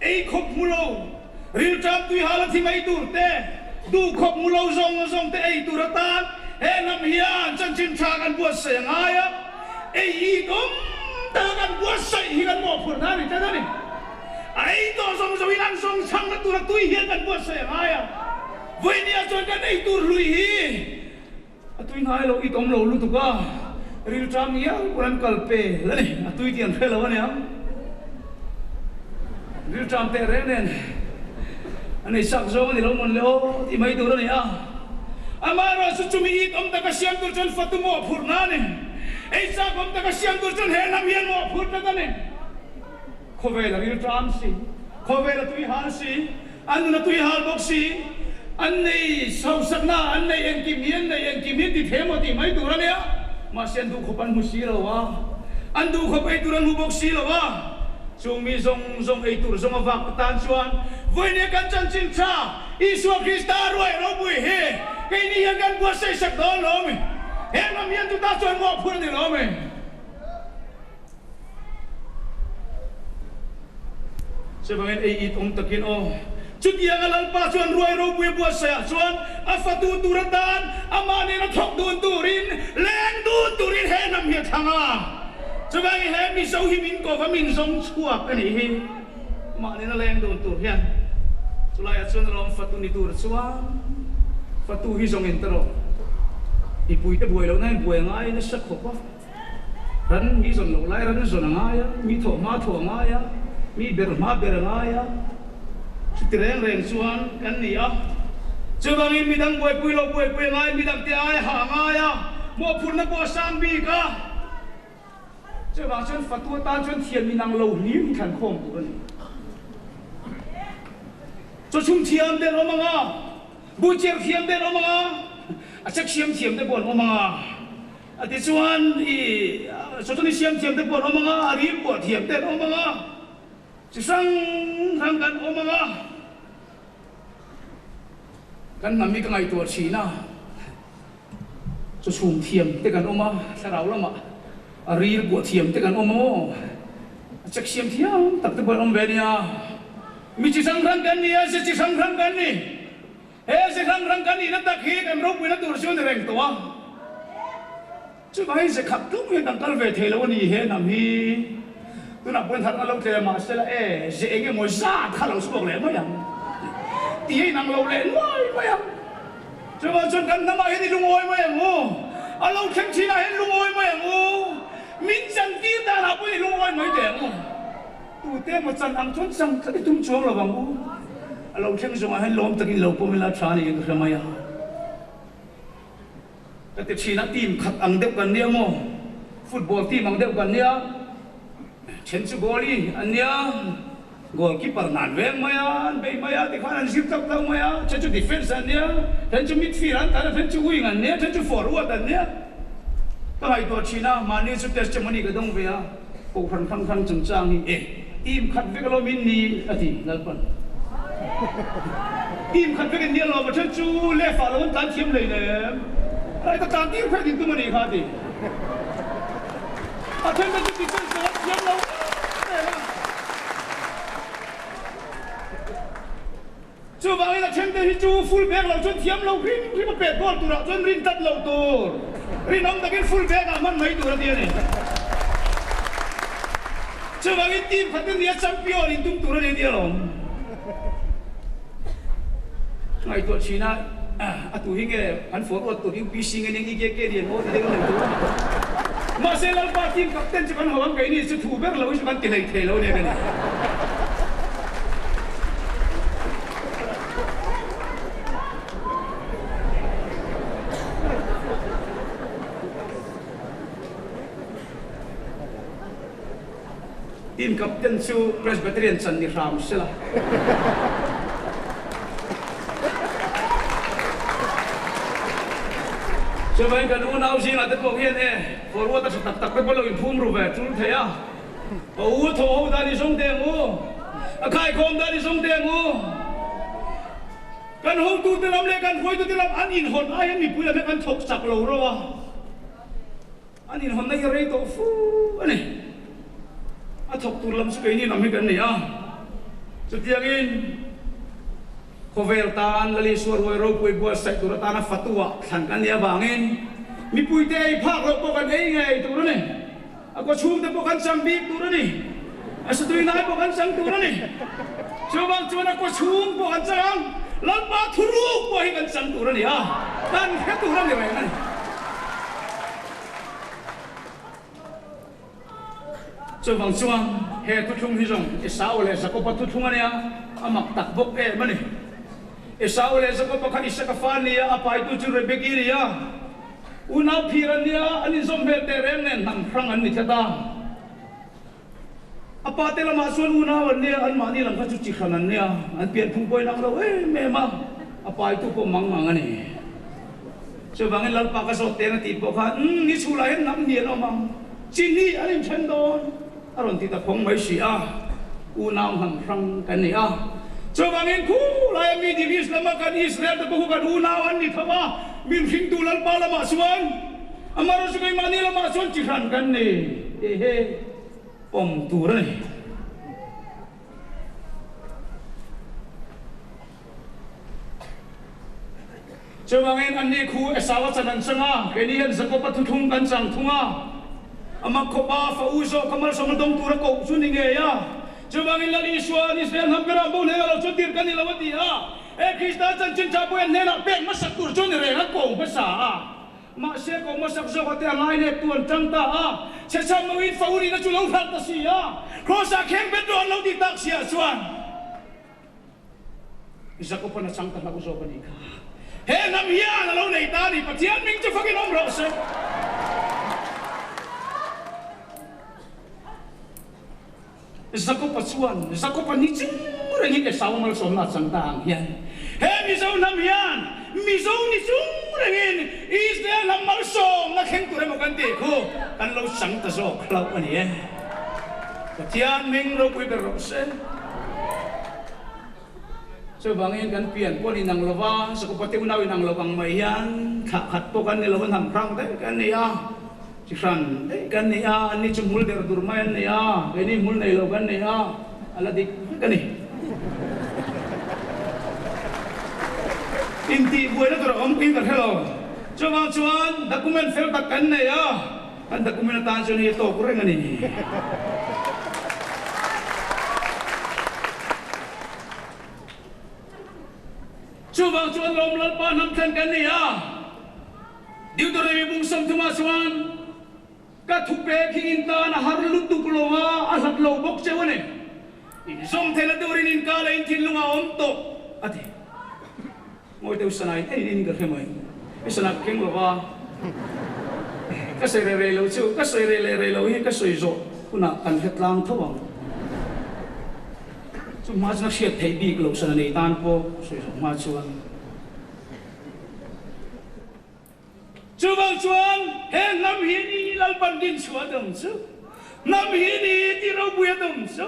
S1: ei khawp hmu lo, rilṭam tuihal a thi mai tur te, duh khawp hmu lo zawng zawng te ei tur atan he hnam hian chanchin ṭha kan buatsaih a ngai a, ei it awm taka kan buatsaih hi kan mawhphurhna a ni tlat a ni. A ei tawh zawng zawngin an zawng chhangna tura tui hian kan buatsaih a ngai a, vawinia chuan kan ei tur hlui hi A tui ngai lo, it awm lo lutuk a, rilṭam ngial pawn an kal pe la ni, a tui tih an hre lo aniang. Rilṭam teh reng nen a nei sak zawng a ni lo mawn le aw tih mai tur a ni a. Amaherawh chu chumi it awm taka siam tur chuan fatu mawhphurhna a ni. Ei chak awm taka siam tur chuan he hnam hian mawhphurh tlat a ni. Khawvel a rilṭam si, khawvel a tui hal si, An nun a tui hal bawk si. An nei sosakna, an nei engkim hi, an nei engkim hi an ti thei emaw tih mai tur a nia. Mahse an duhkhawp an hmu si lo a, an duhkhawp ei tur an hmu bawk si lo a. Chung mi zawng zawng ei tur zawng a vak atan chuan vawinia kan chanchin tha Isua Krista ruai ropui hi keini hian kan buatsaih sak dawn lo mi. He ram hian chutah chuan mawhphurh a ni lo mi. Chuvangin ei it awm takin aw. Chutianga Lalpa chuan ruai ropui a buatsaihah chuan a fatu tur atan amah nena thawk dun turin, leng dun turin he hnam hi a thlang a. Chuvangin he Mizo hi min kawva min zawng chhuak a nih hi. Amah nena leng dun tur hian chulaiah chuan alawm fatu ni tur chuan fatu hi zawngin ta rawh. Mipuite buai lohna in buai a ngai nasa khawp a. Ran mi zawn loh lai ran zawn a ngai a, mi thawh hma thawh a ngai a, mi ber hma ber a ngai a, chuti reng reng chuan kan ni a. Chuvangin midang buaipui lo buaipui a ngai, midangte ai hah a ngai a, mawhphurhna pawh a sang bik a. Chuvang chuan fatu atan chuan thian minang lo hlim hi thlan khawm tur a ni. Chawchhum thiam te an awm ang a, buhchiar thiam te an awm ang a, a chek siam thiam te pawh an awm ang a. A ti chuan i Sawtawni siam thiam te pawh an awm ang a, a ril pawh thiam te an awm ang a, chi hrang hrang kan awm ang a, kan hnam hi ka ngaihtuah thin a, chaw chhum thiam te kan awm a, thlarau lamah a ril pawh thiam te kan awm aw, a check siam thiam tak te pawh an awm ve a nia, mi chi hrang hrang kan ni a, ze chi hrang hrang kan ni. He ze hrang hrang kan nihna tak hi kan ropuina tur chu a ni reng tawh a. Chuvangin ze khat tlum hian kan kal ve thei lo a ni he hnam hi. Tunah pawhin harhna lo tle mah se la e, ze eng emaw zat kha lo chhuak leh mai ang tih a inang lo leh nuai mai ang. Chuvang chuan kan hnamah hian i lungawi mai ang u, a lo thleng thinah hian lungawi mai ang u, min chantir danah pawhin i lungawi mai teh ang u. Tute emaw chan ang chuan chang tlat i tum chuang lo ang u. A lo thleng zawngah hian lawm takin lo pawm ila tha niin ka hre mai a. Ka ti thin a, team khat ang deuh kan nia maw? Football team ang deuh kan nia. Then chu goalie an nia, goalkeeper nan veng mai a, an bei mai a, tikhan an zir tlauh tlauh mai a. Then chu defence an nia, then chu midfield an tan a, then chu wing an nia, then chu forward an nia. Ka ngaihtuah thin a, mahni chu testimony ka dawng ve a. Kohhran hrang hrang chungchang hi e team khat vek alawm in ni a ti Lalpan. Team khat vek in ni alawm a then chu left ah lo an tlan thiam lei nem. Right a tlan tir phei din tum a nih kha a ti. A then te chu defense lo an thiam lo em em a. Chuvangin a thente hi chu full back lo chuan thiam lo hrim hrim a pet goal turah chuan rin tlat lo tur, rinawm takin full back ah hman mai tur a ti a ni. Chuvangin team khat in nia champion in tum tur a ni tia lawm. Ngaihtuah thin a, a tu hi nge an forward tur UPC nge nia EKK lian aw ti deuh a nei tur a ni. Mahse Lalpa team captain chu kan ho ang keini chu thu ber lo hi chu kan ti hlei thei lo nia ka ni. Team captain chu Presbyterian chan ni hram sela. Chuvangin kan unau zingah te pawh hian e forward a tha tak tak te pawh lo inphum ru ve tul thei a. A u thaw ho dan i zawng teh ang u. A khaikhawm dan i zawng teh ang u. Kan hotute lam leh kan hruaitute lam an inhawn ai hian mipui lam hian kan thawk chak lo ro a. An inhawnna hi rei tawh fu a ni. A thawk tur lam chu keini lam hi kan ni a. Chutiangin khawvel tan Lali Suarhuai ropui buatsaih tur atana fatuah thlan kan nih avangin mipuite ei phak loh pawh kan ei ngei tur a ni. A kaw chhungte pawh kan chang bik tur a ni. A satui nai pawh kan chang tur a ni. Chuvang chuan a kaw chhung pawh kan chang ang, Lalpa thuruk pawh hi kan chang tur a ni a, kan hre tur a ni reng a ni. Chuvang chuan he thuthlung hi zawng Esau leh Jakoba thuthlung a nia, a mak tak bawk em a ni. Esau leh Jakoba kha Isaka fa a ni a, a paitu chu Rebeki a ni a. Unau phir an nia, an inzawm hmel teh reng nen hnam hrang an ni tlat a. A pa te lamah chuan unau an nia, anmahni lam kha chu chi hran an nia, an pianphung pawhin ang lo em em a, a paitu pawh mang ang a ni. Chuvangin Lalpa ka zawt teng a tih pawh khan, Umm, ni chhulah hian hnam hnih an awm ang, chi hnih an inthen dawn, a rawn ti ta phawng mai si a, unau hnam hrang kan ni a. Chuvangin khulai a Middle East lama kan Israel te pawh khu kan unau an ni tho a, min hringtu Lalpa lamah chuan, Amaherawhchu keimahni lamah chuan chi hran kan ni tih hi pawm tur a ni. Chuvangin anni khu Esau a chan an chang a, keini hian Jakob a thuthlung kan chang thung a. Amah khawpa fa u zawk kha malsawmna dawng tura koh chu ni ngei a. Chuvangin Lal Isua'n Israel hnam berah bo hnenah lo chuan tir kan ni lo a ti a. He Krista chanchin tha pawhin hnenah pek hmasak tur chu ni reng a ko hmasa a. Mahse ko hmasak zawka te a ngai leh tu an tang ta a, chhechham loin fa u nihna chu lo hralh ta si a. Kraws-ah kheng bet rawh an lo tih tak siah chuan Jakob-an a chang ta hlauh zawk a nih kha. He hnam hian a lo nei ta a ni, Pathian hming chu fakin awm rawh se. Jakob-a chuan, Jakob-a ni chung rengin Esau malsawmna a chang ta ang hian, he Mizo hnam hian Mizo ni chung rengin Israel hnam malsawmna thleng tur emaw kan tih khu kan lo chang ta zawk hlauh a ni e. Pathian hming ropui ber rawh se. Chuvangin kan pian pawn inang lova, Jakob-a te unau inang lo ang mai hian thlah khat pawh kan ni lo, hnam hrang daih kan ni a. Chi hran daih kan ni a, anni chu hmul der dur mai an ni a, keini hmul nei lo kan ni a, a la dik vek a ni. Intihbuaina tur a awm pui ka hre lo. Chuvang chuan document fel tak kan nei a, kan document atan chuan hei a tawk reng a ni. Chuvang chuan Lawm Lalpa hnam thlen kan ni a. Deuteronomy bung 30 ah chuan, Ka thupek hi in tan a har lutuk lo a, a hlat lo bawk cheu a ni. In zawm theihna turin in ka leh in thinlung a awm tawh, a ti. Ngawi deuh sana in en in ka hre mai. I sana ka keng lo va, ka sawi reh reh lo chu, ka sawi reh leh reh lo hi ka sawi zawh hunah kan hre tlang tho ang. Chu hma chuan a hriat theih bik loh sana nei tan pawh sawi zawh hma chuan. Chuvang chuan he hnam hi ni Lalpan dinchhuah a tum chu, hnam hi ni tih ropui a tum chu.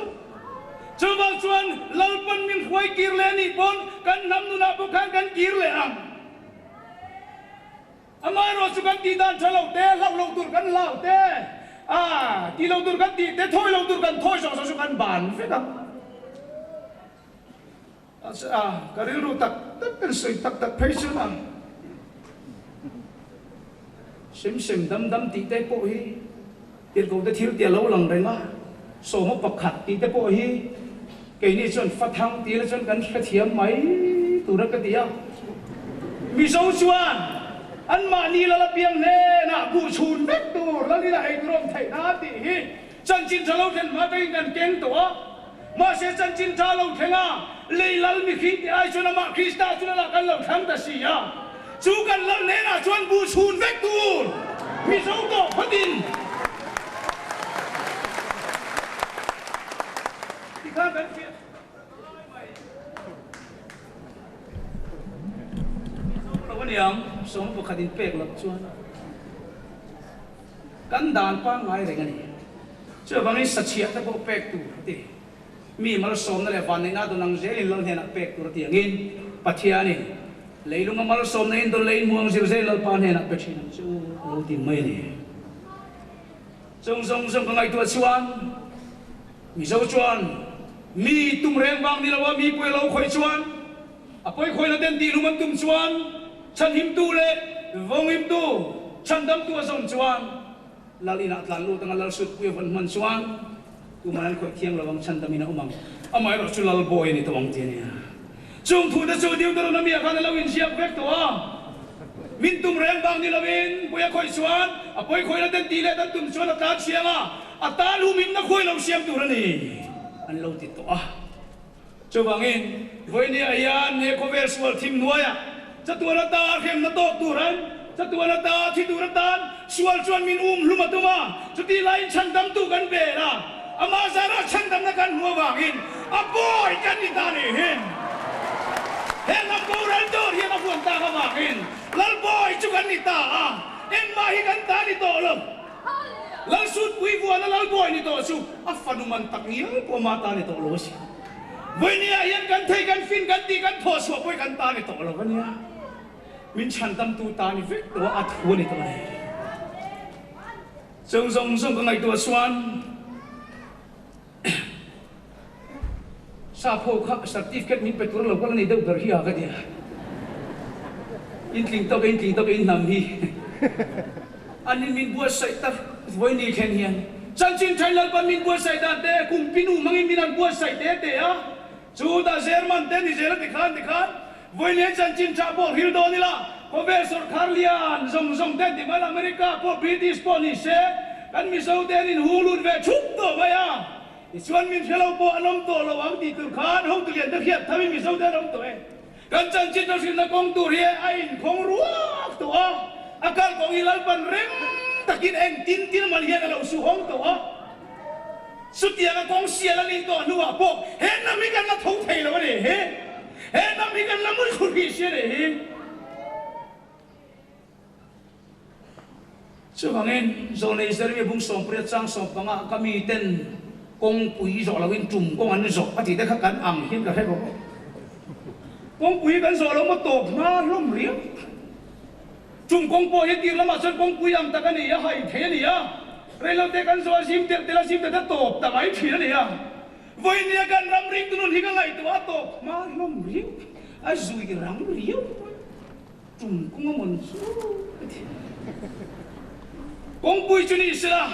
S1: Chuvang chuan Lalpan min hruai kir leh a nih pawn kan hnam nunah pawh khan kan kir leh ang. Amaherawh chu kan tih dan tha lo te, hlauh loh tur kan hlau te, a tih loh tur kan tih te, thawi loh tur kan thawi zawng zawng chu kan ban vek ang. A, ka rilru tak tak kan sawi tak tak phei chu a. Sem sem dam dam tih te pawh hi tirhkoh te thil tih a lo lang reng a. Sawma pakhat tih te pawh hi keini chuan fathang tih la chuan kan hrethiam mai tur a ka ti a. Mizo chuan anmahni lal apiang hnenah buh chhun vek tur lalin a ei tur awm theih nan tih hi chanchin tha lo thlen hma takin kan keng tawh a. Mahse chanchin tha lo thleng a, lei lal mihring tih ai chuan amah Krista chu lalah kan lo thlang ta si a. Chu kan lal hnenah chuan buh chhun vek tur Mizo tawh phawtin tikhan kan fiah lai mai. Mizo lo aniang sawm pakhat in pek loh chuan kan dan pangngai reng a ni. Chuvangin sachhiah te pawh pek tur a ti. Mi malsawmna leh vanneihna dawn ang zelin lal hnenah pek tur a ti angin Pathianin leilunga malsawmna in dawn leh in hmu ang zir zel Lalpa hnenah pe thin ang chu a lo ti mai a ni. Chung zawng zawng ka ngaihtuah chuan Mizo chuan mi tum reng vang ni loa mi pawi lo khawih chuan a pawi khawihna ten tihlum an tum chuan chhanhimtu leh vawnghimtu chhandamtu a zawn chuan Lal inah tlan lut anga lal sutpui a vawn hman chuan tuman an khawih thiang lo ang, chhandamin a awm ang. Amaherawh chu lal bawi a ni tawh ang ti a nia. Chung thute chu Deuteronomy-ah khan a lo inziak vek tawh a. Min tum reng vang ni lovin pawi a khawih chuan a pawi khawihna ten tih leh dan tum chuan a tlan chiang a, a tan humhimna khuai lo siam tur a ni an lo ti tawh a. Chuvangin, vawinia hian he khawvel sual thim hnuaiah chatuan ata hremna tawk turan, chatuan ata thi tur atan sual chuan min um hlum a tum a, chutih laiin chhandamtu kan bel a, amah zarah chhandamna kan hmu avangin a bawi kan ni ta nih hi. He hnam boral tur hian a huan tak avangin Lal bawi chu kan ni ta a, engmah hi kan ta ni tawh lo. Lal Sutpui vuana Lal bawi ni tawh chu a fanu man tak ngial pawh ama ta ni tawh lo a si. Vawinia hian kan thei kan fin kan tih kan thawh chhuah pawh hi kan ta ni tawh lo a nia. Min chhandamtu ta ni vek tawh a, a thu a ni tawh a ni. Chung zawng zawng ka ngaihtuah chuan Sap ho kha certificate min pe tur lo kal a ni deuh ber hi a ka ti a. In tling tawk e, in tling tawk e, in hnam hi. An in min buatsaih tak vawi ni thlen hian chanchin thain Lalpan min buatsaih dan te kum pinu hmangin min han buatsaih te te a. Chu dah German te ni zel a ti khan ti khan vawi ni chanchin tha pawh hril dawn ila khawvel sawrkhar lian zawng zawng te ti mai la America pawh British pawh ni se kan Mizo te an inhung lut ve thup tawh mai a. Tichuan min hre lo pawh an awm tawh lo ang tih tur khan hotu lian te hriat tho in Mizo te an awm tawh e. Kan chanchin a hrilhna kawng tur hi a inkhawng ruak tawh a, a kal kawng hi Lalpan rem takin engtin tin mal hian a lo su hawng tawh a. Chutianga kawng sial a nih tawh hnuah pawh he hnam hi kan la tho thei lo a ni hi. He hnam hi kan la mui thlu hrih si a ni hi. Chuvangin, Zawlnei Jeremia bung 18 chang 15 ka miten kawngpui zawh loin tum kawng an zawh a tih te kha kan ang hian ka hre bawk a. Kawngpui kan zawh lo maw tawp hma hlawm riau. Tum kawng pawh hi tir lamah chuan kawngpui ang tak a ni a, hai thei a ni a. Reilote kan zawh a zim telh telh a zim telh a tawp ta mai thin a ni a. Vawinia kan ram ringtu nun hi ka ngaihtuah a tawp hma hlawm riau, a zui rang riau. Tum kung a mawn chu ka ti. Kawngpui chu ni sela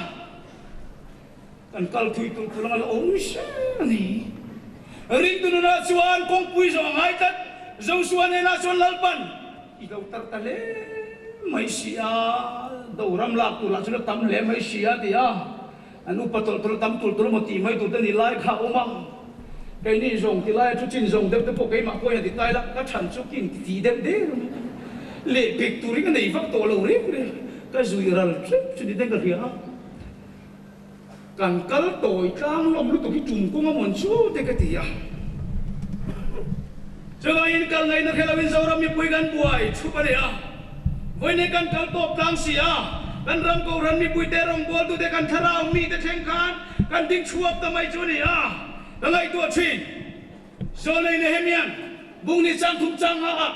S1: kan kal thui tur tur anga la awm hrem a ni. Ringtu nunah chuan kawngpui zawng a ngai tlat. Joshua hnenah chuan Lalpan i lo tar ta hle mai si a, doram lak tur lah chu la tam hle mai si a ti a. An upa tawlh tawlh tam tur tur emaw tih mai tur te ni lai kha a awm a, keini zawng ti laia thu chin zawng deuh te pawh keimah pawhin a ti tai la, ka chhan chu kin ti ti deuh der mai a, lehpek turin ka nei vak tawh lo reng reng, ka zui ral tlep chu ni ten ka hria a, kan kal tawi tlang lawm lutuk hi tum kawng a mawn chu te ka ti a. Chuvangin kal ngaihna hre loin Zoram mipui kan buai thup a ni a. Vawiin kan kal tawp tlang si a, kan ram kohhran mipuite rawngbawltute kan thlarau mite thleng khan kan ding chhuak ta mai chu a ni a, ka ngaihtuah thin. Zawlnei Nehemian bung ni chang thum chang ha ah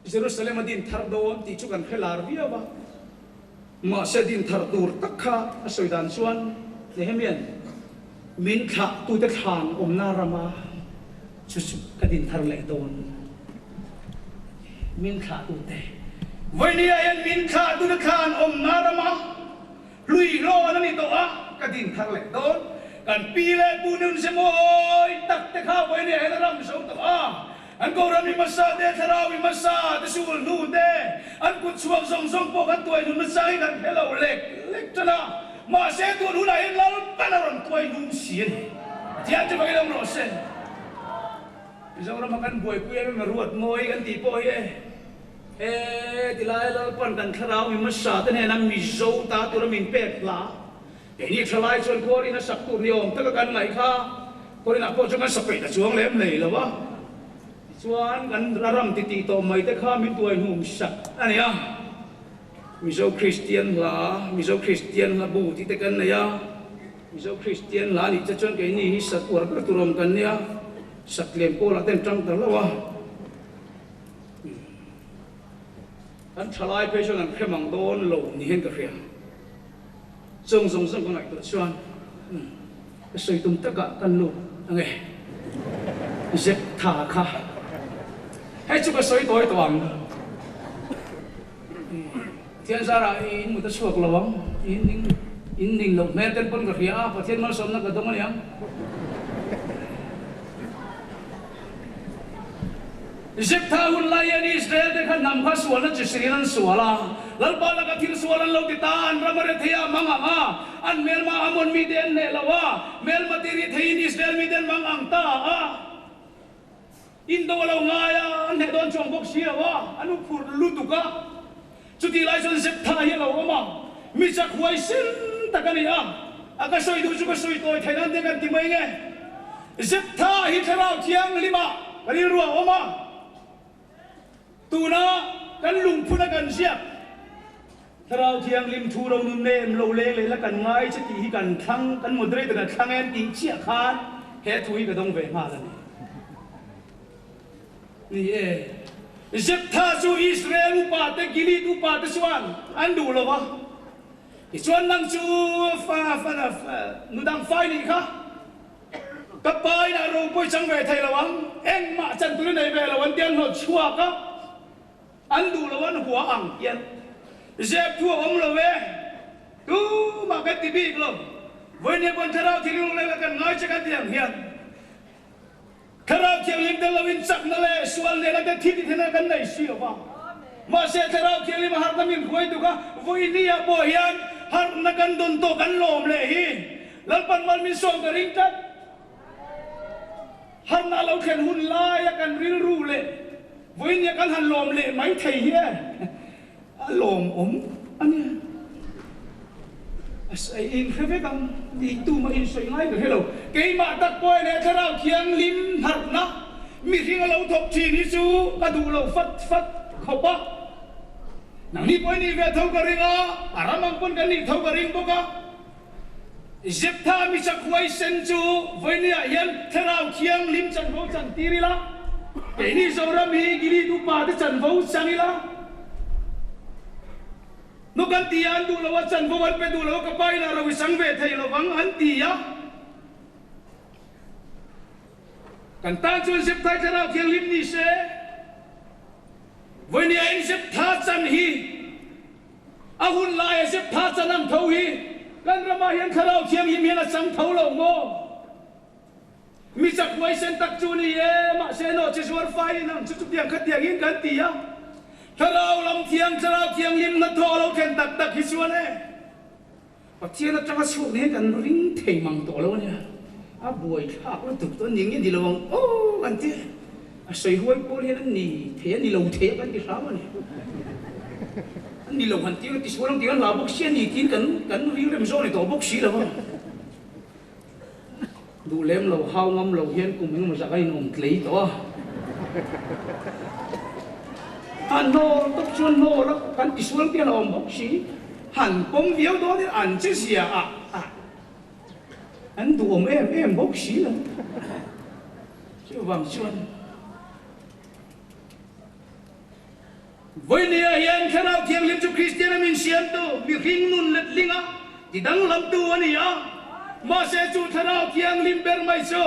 S1: Jerusalem a din thar dawn tih chu kan hre lar viau a, mahse din thar tur tak kha a sawi dan chuan Nehemian min thlahtute thlan awmna rama Chu chu ka din thar leh dawn min thlahtute. Vawinia hian min thlahtute thlan awmna rama hlui hlawn a ni tawh a. ka din thar leh dawn. Kan pi leh pu nun se mawi tak te kha vawi nia hian a ram zo tawh a. An Kohhran mi hmasa te, Thlarau mi hmasa te sul hnu te, an kut chhuak zawng zawng pawh kan tuai hlum nasa hi kan hre lo lek lek tan a. Mahse tun hunah hian Lalpan a rawn tuai hlum si a ni. Pathian chu fakin awm rawh se. Mizorama kan buaipui em em a ruat mawi kan tih pawh hi e. He tilai Lalpan kan thlarau mi hmasa te hnena Mizo ta tura min pek hla. Keini thalai chuan khuarin a sak tur ni awm taka kan ngaih kha khuarinah pawh chuan kan sa peih ta chuang lem nei lo a. Tichuan kan ram titih tawh mai te kha min tuai hnum sak a ni a. Mizo Kristian hla, Mizo Kristian hla bu tih te kan nei a. Mizo Kristian hla nih che chuan keini hi sat uar ber tur awm kan nia. Sak tlem pawlah ten tang ta lo a. Kan thalai phei chuan an hre mang dawn lo ni hian ka hria. Chung zawng zawng ka ngaihtuah chuan ka sawi tum takah ka lut ange. Zep tha kha hei chu ka sawi tawi tawh ang. Pathian zarah i in mut a chhuak lo ang, i in in ning loh hmel ten pawn ka hria a, Pathian malsawmna ka dawng aniang. Jephtha hun lai hian Israel te kha hnam kha sualna chi hririn an sual a, Lalpa laka thil sual an lo ti ta, an ram a re thei a, mang ang a, an hmelma Amon mite an hneh lo a, hmelma ti ri theiin Israel mite an mang ang ta a. Indo a lo ngai a, an hneh dawn chuang bawk si lo a, an uphur lutuk a. Chutih lai chuan Jephtha hi a lo awm a, mi chak huai sin tak a ni a, a ka sawi duh chu ka sawi tawi theih nan te kan ti mai nge. Jephtha hi Thlarau Thianghlimah rilru a awm a, tuna kan lungphuna kan ziak Thlarau Thianghlim thu ro nun nem lo leng leh la kan ngai che tih hi kan thlang, kan moderator a thlang em tih chiah khan he thu hi ka dawng ve nghal a ni. Ni e, Jephtha chu Israel upa te Gilead upa te chuan an duh lo va, tichuan nang chu fa fa nu dang fai nih kha ka pa inah ropui chang ve thei lo ang, engmah chan tur i nei ve lo an ti an hlawt chhuak a. An duh lo an hua ang hian zep thu a awm lo e, tumah kan ti bik lo. Vawinia pawn Thlarau Thianghlim leh kan ngai che kan ti ang hian Thlarau Thianghlim tel loin chakna leh sual nena te thil tithena kan nei si lo va. Mahse Thlarau Thianghlim a harhna min hruai tuk a, vawinia pawh hian harhna kan dawn tawh kan lawm leh hi Lalpan mal min sawm ka ring tlat. Harhna a lo thlen hun laia kan rilru leh vawinia kan han lawm leh mai thei hi e a lawmawm a nia. A sawi inhre vek ang tih tumah insawi ngai ka hre lo. Keimah tak pawh leh Thlarau Thianghlim harhna mihring a lo thawk thin hi chu ka duh lo fat fat khawp a. Nangni pawh i nih ve tho ka ring a, a ram ang pawn kan nih tho ka ring bawk a. Jephtha mi chakhuai sen chu vawinia hian Thlarau Thianghlim chanvo chan tir ila, keini Zoram hi Gilead upa te chanvo chang ila. Nu kan ti a, an duh lo a, chanvo an pe duh lo a, ka pa inah ro i chang ve thei lo vang an ti a. Kan tan chuan Jephtha Thlarau Thianghlim ni se, vawinia in Jephtha chan hi, A hun laia Jephtha chan ang tho hi kan ramah hian Thlarau Thianghlim hian a chang tho lo maw? Mi chak huaisen tak chu ni e, mahse nawh chi zuar faiin ang chu chutiang khatiangin kan ti a. Thlarau lam thiang, Thlarau Thianghlim hnathawh a lo thlen tak tak hi chuan e, Pathian atanga chhuak ni hian kan ring thei mang tawh lo a nia. A buaithlak lutuk chu a ni nge ni lo ang aw kan ti. A sawi huai pawl hian a ni thei a ni lo thei a kan ti hram a ni. A ni lo han tir a ti sual ang tih kan hlau bawk si a ni tiin kan kan rilrem zawk ni tawh bawk si lo a. Duh lem lo, hau ngam lo hian kum engemaw zah kan inawm tlei tawh a. A hnawl tawp chuan hnawl a kan ti sual ang tih a la awm bawk si. Han pawm viau dawn in an che zia ah ah an duhawm em em bawk si lo. Chuvang chuan Vawinia hian Thlarau Thianghlim chu Kristian a min siamtu mihring nun letling a ti danglamtu a ni a. Mahse chu Thlarau Thianghlim ber mai chu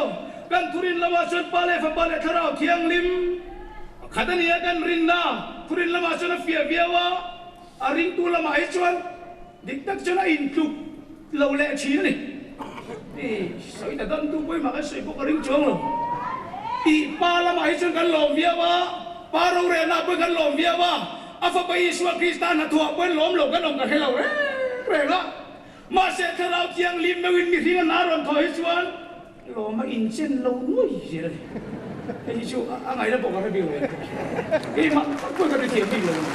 S1: kan thurin lamah chuan Pa leh Fapa leh Thlarau Thianghlim pakhat a ni a, kan rinna thurin lamah chuan a fiah viau a. A ringtu lamah hi chuan dik tak chuan a intluk. lo leh thin a ni. I sawi ta dam tu pawhin mah kan sawi pawh ka ring chuang lo. I pa lamah hi chuan kan lawm viau a, pa rorelna pawhin kan lawm viau a, a fapa Isua Krista hnathawhah pawhin lawm lo kan awm ka hre lo reng reng a. Mahse Thlarau Thianghlim meuhin mihring a hna rawn thawh hi chuan lawm a inchen lo nuai zel a ni. Hei hi chu a ngaihna pawh ka hre bik lo em. Keimah tak pawhin ka ti thiam bik lo a ni.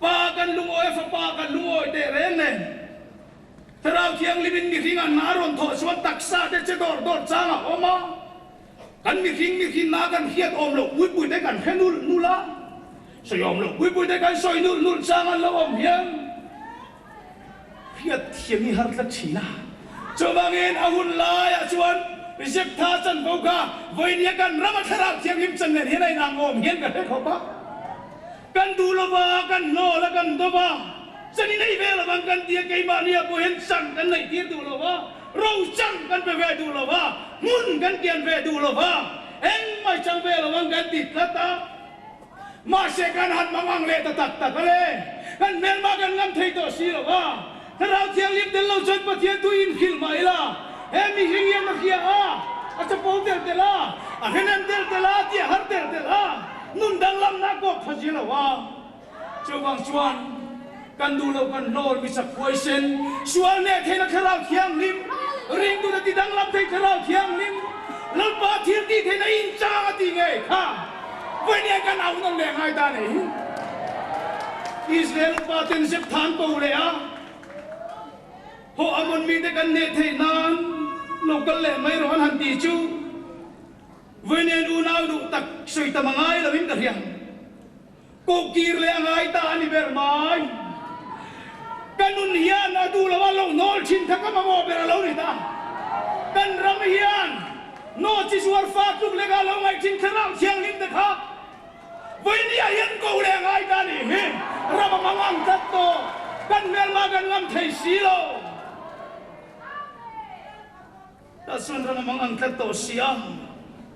S1: Pa kan lungawi a fapa kan lungawi teh reng nen Thlarau Thianghlim in mihring a hna rawn thawh chuan taksa te che dawr dawr chang a awm a, kan mihring mihrin na kan hriat awm loh pui pui te kan hre nulh nulh a, sawi awm loh pui pui te kan sawi nulh nulh chang an lo awm hian hriat thiam hi har tlat thin a. Chuvangin a hun laiah chuan Jeptha chanvo kha vawinia kan rama Thlarau Thianghlim chan nen hian a inang awm hian ka hre khawp a. Kan duh lo va, kan hnawl a, kan do va, chan i nei ve lo vang kan ti a, keimahnia pawh hian chan kan neih tir duh lo va, ro chan kan pe ve duh lo va, hmun kan kian ve duh lo va, engmah i chang ve lo vang kan ti tlat a. Mahse kan han mang ang leh ta tak tak a le, kan hmelma kan ngam thei tawh si lo va, Thlarau Thianghlim tel lo chuan Pathian thu inhrilh mah ila, he mihring hian a hria a, a chapo tel tel a, a hrenem tel tel a, tih a har tel tel a, nun danglamna a kawp tha zi lo a. Chuvang chuan kan duh lo kan hlawl mi chak huaisen, sual neh theihna Thlarau Thianghlim, ringtute ti danglam thei Thlarau Thianghlim, Lalpa thil tih theihna inchang a tih ngei kha vawiin kan au nawn leh ngai ta a ni. Israel upa ten zep than ko leh a, Haw Amon mite kan hneh theih nan lo kal leh mai rawh an han ti chu vawiin unau duh tak sawi tam a ngai loin ka hria. Koh kir leh a ngai ta a ni ber mai. Ka nun hian a duh lo a lo hnawl thin kha ka mamawh ber a lo ni ta. Kan ram hian nawchi zuar fa tluk lek a lo ngaih thin thlarau thianghlim te kha vawinia hian koh leh a ngai ta a nih hi. Ram a mang ang tlat tawh. Kan hmelma kan ngam thei si lo. Tah chuan ram a mang ang tlat tawh si a,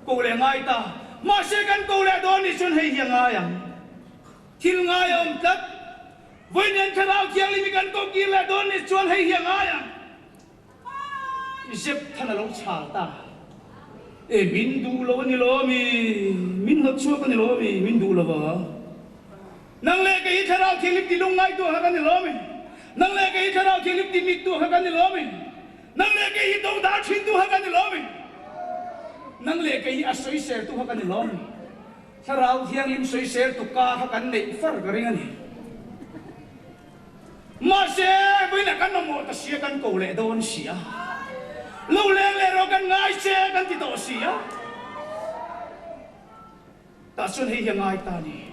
S1: ko leh ngai ta. Mahse kan ko leh dawn nih chuan hei hi a ngai ang. Thil ngai a awm tlat. Vawiin Thlarau Thianghlim hi kan ko kir leh dawn nih chuan hei hi a ngai ang. Zep than a lo chhal ta. E min duh lo a ni lo mi, min hnawt chhuak a ni lo mi, min duh lo va. Nang leh kei hi Thlarau Thianghlim ti lungngai tu kha kan ni lo mi. Nang leh kei hi Thlarau Thianghlim ti mit tu kha kan ni lo mi. Nang leh kei hi dodal thin tu kha kan ni lo mi. Nang leh kei hi a sawisel tu kha kan ni lo mi. Thlarau Thianghlim sawisel tu ka kha kan neih far ka ring a ni. Mahse, vawiinah kan mamawh ta sia kan ko leh dawn si a. Lo leng leh rawh kan ngai che kan ti tawh si a. Tah chuan hei hi a ngai ta a ni.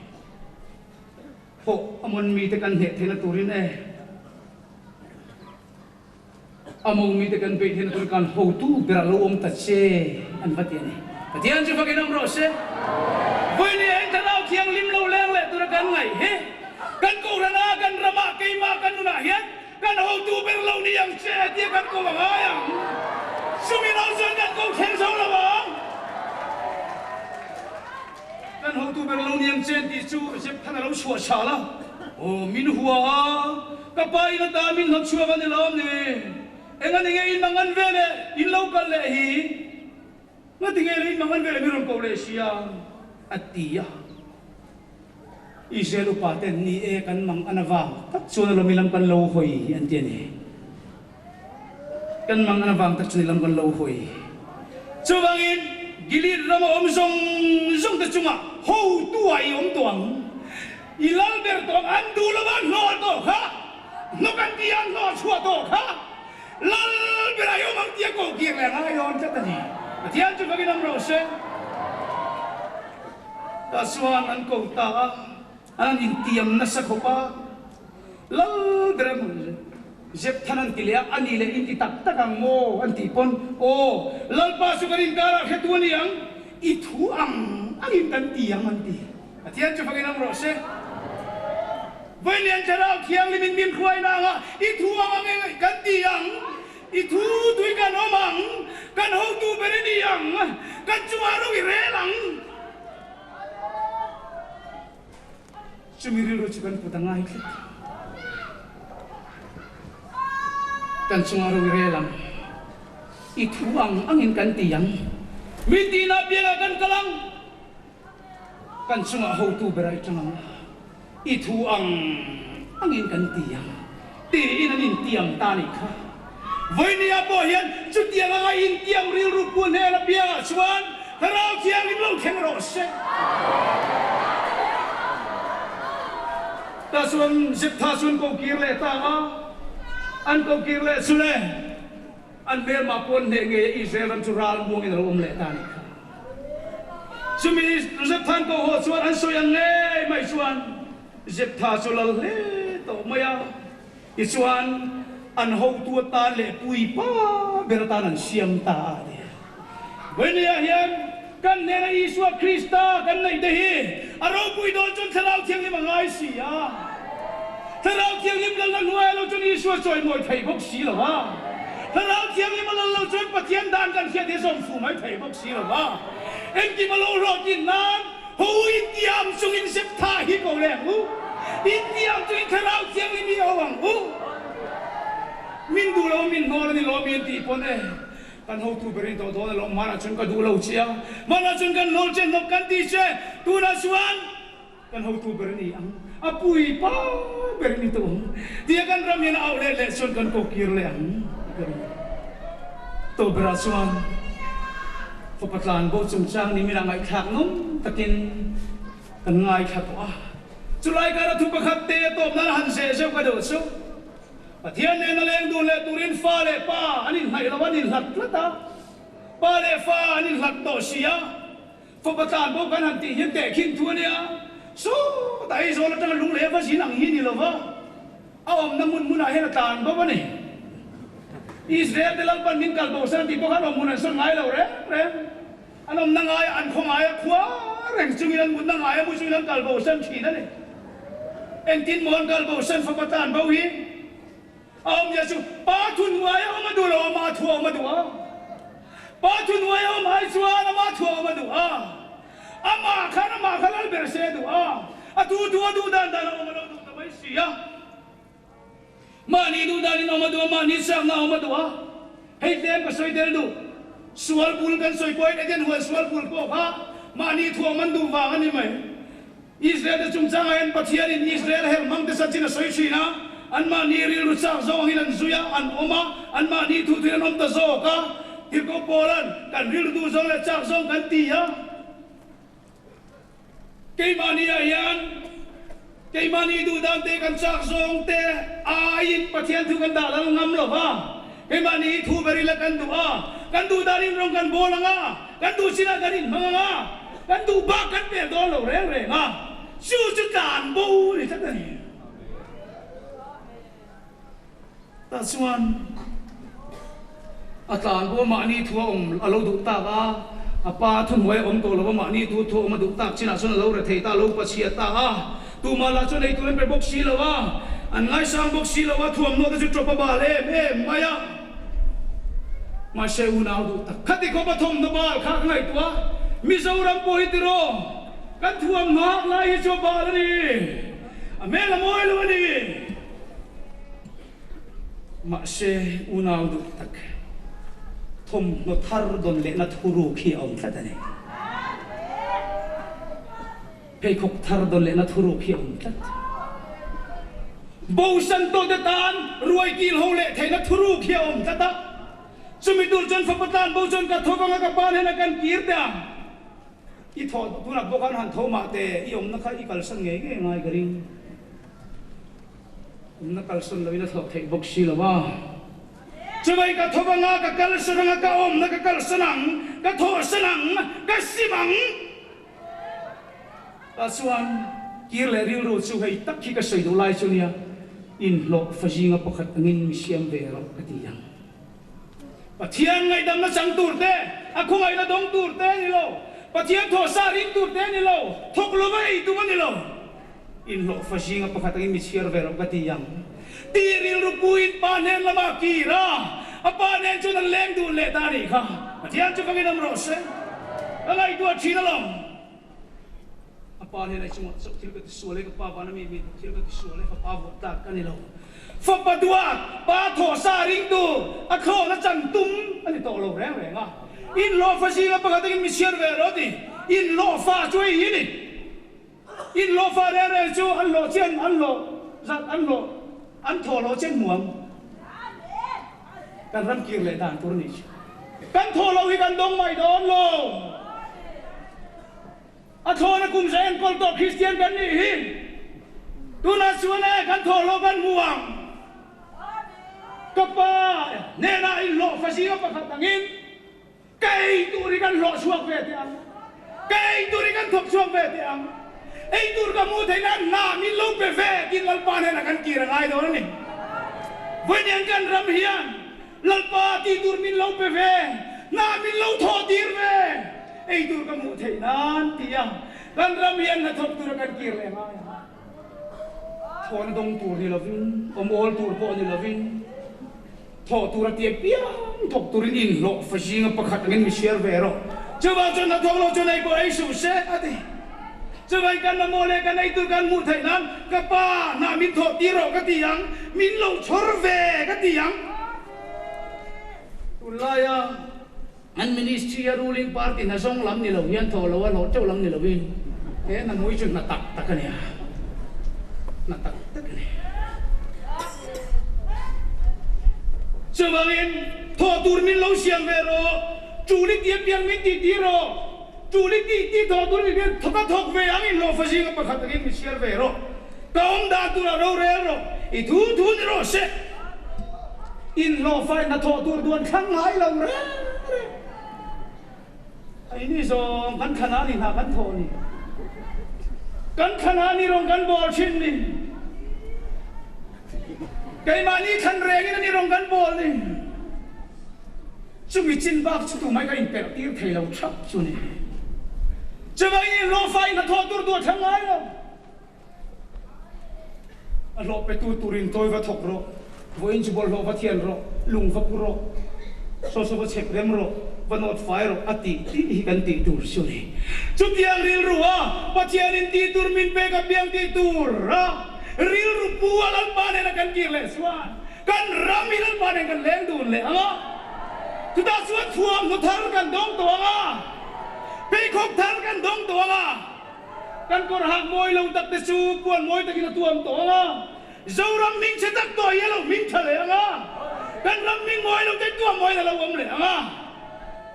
S1: Hawh, Amon mite kan hneh theihna turin e. A mo mite kan beih theihna turin kan hotu berah lo awm ta che an va ti a ni. Pathian chu fakin awm rawh se. Vawiin eng Thlarau Thianghlim lo leng leh tura kan ngaih hi kan Kohhran ah, kan ram ah, keimah kan nunah hian kan hotu ber lo ni ang che tia kan ko a ngai ang. Chumi lo chuan kan ko thleng zo lo ang. Kan hotu ber lo ni ang che tih chu Zepthan a lo chhuah chhal a. Aw, min hua a, ka pa in ata min hnawt chhuak a ni lo ni. Eng a ni nge in mangan ve leh in lo kal leh hi? Ngati nge in mangan ve leh min rawn ko leh sia? a ti a. Israel upa ten ni e kan mang an avang tak chuan alawm i lam kan lo hawi an ti a ni. Kan mang an avang tak chuan i lam kan lo hawi. Chuvangin Gilead rama awm zawng zawng te chungah hotu ah i awm tawh ang. I lal ber tawh ang an duh lova hnawh tawh kha, hnawk an ti a hnawh chhuah tawh kha lal ber ah i awm ang tia koh kir leh ngai dawn tlat a ni. Pathian chu fakin awm rawh se. Tah chuan an ko ta a, an intiam nasa khawp a, Lal ber a hmun Zepthan an ti leh a, a ni leh in ti tak tak ang maw an tih pawn, Aw, Lalpa chu kan inkarah hretu a ni ang, i thu ang angin kan ti ang an ti. Pathian chu fakin awm rawh se. Vawiin Thlarau Thianghlimin min hruaina anga i thu ang angin kan ti ang. I thu tui kan awm ang, kan hotu ber i ni ang, kan chungah ro i rel ang. Chumi rilru chu kan put a ngai tlat. Kan chunga ro i rel ang. I thu ang angin kan ti ang. Mi tinah biangah kan kal ang. Kan chungah hotu ber a i tang ang a, i thu ang angin kan ti ang tiin an intiam ta a nih kha. Vawinia pawh hian chutiang anga intiam rilru pu hnen apiangah chuan Thlarau Thianghlim lo thleng rawh se. Tah chuan Zeptha chu an kokir leh ta a, an kokir leh chu le an hmelmah pawn hneh ngei a Israel ram chu ral muangin a lo awm leh ta a nih kha. Chumi Zepthan ko haw chuan an sawi ang ngei mai chuan Zeptha chu lal hle tawh mai a, tichuan an hotu atan leh puipa ber atan an siam ta a ti. Vawinia hian kan hnena Isua Krista kan neih te hi a ropui dawn chuan Thlarau Thianghlim a ngai si a. Thlarau Thianghlim lalna hnuaia lo chuan Isua chawimawi thei bawk si lo va. Thlarau Thianghlim a lal lo chuan Pathian dan kan hriat hi zawm fu mai thei bawk si lo va. Engkim a lo hlawhtlin nan ho intiam chungin Zeptha hi ko leh ang u. Intiam chungin Thlarau Thianghlim hi ho ang u. Min duh lo a min hnawl a ni lo mi an tih pawn e. Kan hotu berin tawh dawn alawm, hmanah chuan ka duh lo che a, hmanah chuan kan hnawl che hnawk kan ti che, tunah chuan kan hotu ber a ni ang, a pui pa ber a ni tawh ang, tia kan ram hian a auh leh leh chuan kan kawkir leh ang tih ka ring. Tawh berah chuan fapa tlanbo chungchang ni minah ngaihthlak nawm takin kan ngaithla tawh a, chulai kara thu pakhat te a tawp nan a han zeh zeuh ka deuh chu. Pathian nena leng dun leh turin fa leh pa an inhnaih lo, an inhlat tlat a. Pa leh fa an inhlat tawh si a, fapa tlan pawh kan han tih hian tehkhin thu a nia. Sawtah Aizawl atanga lunglei a va zin ang hi ni lo va, a awmna hmun hmunah hian a tlan bo a ni. Israel te Lalpan min kal bo san tih pawh khan awm hmun an sawn ngai lo reng reng. An awmna ngaia an khaw ngaia khua reng chungin an mutna ngaia mu chungin an kal bo san thin a ni. Engtin maw an kal bo san fapa tlan bo hi? A awmzia chu pa thu hnuaia awm a duh lo, ama thu a awm a duh a. Pa thu hnuaia awm ai chuan ama thu a awm a duh a. Amah khan amah kha lal ber se a duh a. A thu thu a duh dan dan a awm a lo duh ta mai si a. Mahni duh danin awm a duh a, mahni chakna awm a duh a. Hei tlem ka sawi tel duh. Sual bul kan sawi pawhin Eden huan sual bul pawh kha mahni thuam an duh vang a ni mai. Israel te chungchangah hian Pathianin Israel her hmang te chanchin a sawi thin a, anmahni rilru chak zawk angin an zui a, an awm a, anmahni thu thuin an awm ta zawk a. Tirhkoh Paula'n kan rilru duh zawng leh chak zawng kan ti a. Keimahni ah hian keimahni duhdan te kan chak zawng te aiin Pathian thu kan dah lal ngam lo va, keimahni hi thu ber ila kan duh a, kan duhdan in rawng kan bawl ang a, kan duh chinah kan inhmang ang a, kan duh bak kan pel dawn lo reng reng a, chu chu tlan bo a ni tlat a ni. Tah chuan a tlan pawh mahni thu a awm a lo duh tak a, a pa thuhnuai a awm tawh lo va, mahni thu thu a awm a duh tak chinah chuan a lo rethei ta, a lo pachhia ta a, tumah lah chuan eitur an pe bawk si lo a, an ngaisang bawk si lo a, thuamhnaw te chu ṭawp a bal em em mai a. Mahse unau duh tak khati khawp a thawmhnaw bal kha ka ngaihtuah a, Mizoram pawh hi tiraw kan thuamhnaw hak lai hi chu a bal a ni, a hmel a mawi lo a ni. Mahse, unau duh tak thawmhnaw thar dawn lehna thuruk hi a awm tlat a ni. Pheikhawk thar dawn lehna thuruk hi a awm tlat. Bosan tawhte tan ruai kil ho leh theihna thuruk hi a awm tlat a. Chumi tur chuan fapa tlan bo chuan ka tho vang a, ka pa hnenah kan kir teh ang. I thawh tunah pawh khan han tho mah teh, i awmna kha i kalsan ngei ngei ngai ka ring. Awmna kalsan loin a thlawh theih bawk si lo a. Chuvai ka tho vang a, ka kalsan ang a, ka awmna ka kalsan ang, ka thawhsan ang, ka sim ang. Tah chuan kir leh rilru chu hei tak hi ka sawi duh lai chu nia, inhlawh fazinga pakhat angin mi siam ve rawh ka ti ang. Pathian ngaihdamna chang tur te, a khawngaihna dawng tur te a ni lo. Pathian thawhsa ring tur te a ni lo. Thawk lova ei tum a ni lo. Inhlawhfa zinga pakhat angin mi chhiar ve rawh ka ti ang. Ti rilru puiin pa hnen lamah a kir a, a pa nen chuan an leng dun leh ta a nih kha. Pathian chu fangin awm rawh se. Ka ngaihtuah thin alawm. A pa nen ai chungah chauh thil ka ti sual e, ka pa vana mi mi thil ka ti sual e, fapa vuah tlak ka ni lo. Fapa duat, pa thawh sa ringtu, a thlawhna chan tum a ni tawh lo reng reng a. Inhlawhfa zinga pakhat takin mi chhiar ve rawh ti. Inhlawhfa chu hei hi ni. Inhlawhfa reng reng chu an hlawh chian an hlawh zat an hlawh an thawh loh chian hmu ang. Kan ram kir leh dan tur a nih chu. Kan thawh loh hi kan dawng mai dawn lo. A thlawna kum za enkawl tawh Kristian kan nih hi. Tunah chuan e, kan thawhhlawh kan hmu ang. Ka pa hnenah inhlawhfa zinga pakhat angin ka ei tur hi kan hlawh chhuak ve teh ang. Ka ei tur hi kan thawk chhuak ve teh ang. Ei tur ka hmuh theih nan hna min lo pe ve tiin Lalpa hnenah kan kir a ngai dawn a ni. Vawiin kan ram hian Lalpa tih tur min lo pe ve, hna min lo thawh tir ve, ei tur ka hmuh theih nan ti a, kan ram hian hnathawk tura kan kir leh ngai a. Thawhna dawng tur ni lovin, awm awl tur pawh ni lovin, thawh tur a tia piang thawk turin inhlawh fa zinga pakhat angin mi share ve rawh. Chuvang chuan hnathawk lo chuan ei pawh ei suh se a ti. Chuvang kan mamawh leh kan ei tur kan hmuh theih nan ka pa hnah min thawh tir rawh ka ti ang, min lo chhawr ve ka ti ang. Tunlaia an ministry a ruling party hna zawng lam ni lo hian thawh lo a hlawh teuh lam ni lovin he hna mui chu hna tak tak a nia, hna tak tak a ni. Chuvangin thawh tur min lo siam ve rawh, tul i ti apiang min tih tir rawh. Tul i tih tih thawh tur ni thawk a thawk ve ang inhlawhfa zinga pakhat takin mi chhiar ve rawh. Ka awm dan turah rorel rawh, i thu thu ni rawh se. Inhlawhfa in hnathawh tur duan thlang ngai lo reng reng. Ai ni zawng kan thlan a ni hna kan thawh ni. Kan thlan a ni rawng kan bawl thin ni. Keimahni thlan rengin a ni rawng kan bawl ni. Chumi chin bak chu tumah ka inperh tir thei lo thap chu ni. Chuvangin inhlawhfa in hnathawh tur duh a thlang ngai lo. A hlawh petu turin tawi va thawk rawh, vawiin chu bawlhhlawh va thian rawh, lung va pu rawh, saw saw va chhek rem rawh, va nawt fai rawh a tih tih hi kan tih tur chu ni. Chutiang rilru a Pathianin tih tur min pek apiang tih tur a rilru pu a Lalpa nena kan kir leh chuan Kan ram hi Lalpa nen kan leng dun leh ang a, chutah chuan thuamhnaw thar kan dawng tawh ang a, pheikhawk thar kan dawng tawh ang a, kan kawr hak mawi lo tak te chu puan mawi takin a tuam tawh ang a, Zoram hming chhe tak tawh hi a lo hming tha leh ang a, kan ram hming mawi lo te tuam mawiin a lo awm leh ang a.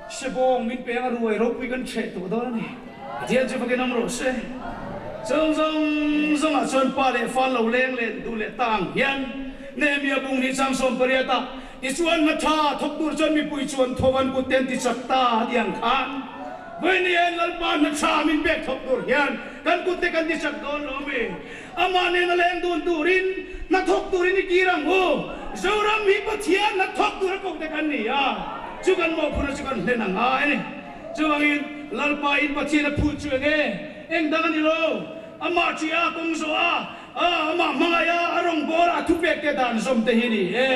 S1: Sebawng min peng a ruai ropui kan hreh tawh dawn a ni. Pathian chu fakin awm rawh se. Chung zawng zawngah chuan pa leh fa lo leng leh duh leh ta ang hian Nehemia bung nih chang 18 ah tichuan hna tha thawk tur chuan mipui chuan tho an kut te an ti chak ta a ti ang khan Vawiin Lalpa hna tha min pek thawk tur hian kan kut te kan ti chak dawn lo mi? Amah nen a leng dun turin hna thawk turin i kir ang u. Zoram hi Pathian hna thawk tur a koh te kan ni a, chu kan mawhphurhna chu kan hlen ang ngai a ni. Chuvangin Lalpa in Pathian a phut chu eng e? Eng dang a ni lo. Amah ṭih a, kawng zawh a, a amah hmangaih a, a rawngbâwl a, a thupek te dan zawm te hi ni e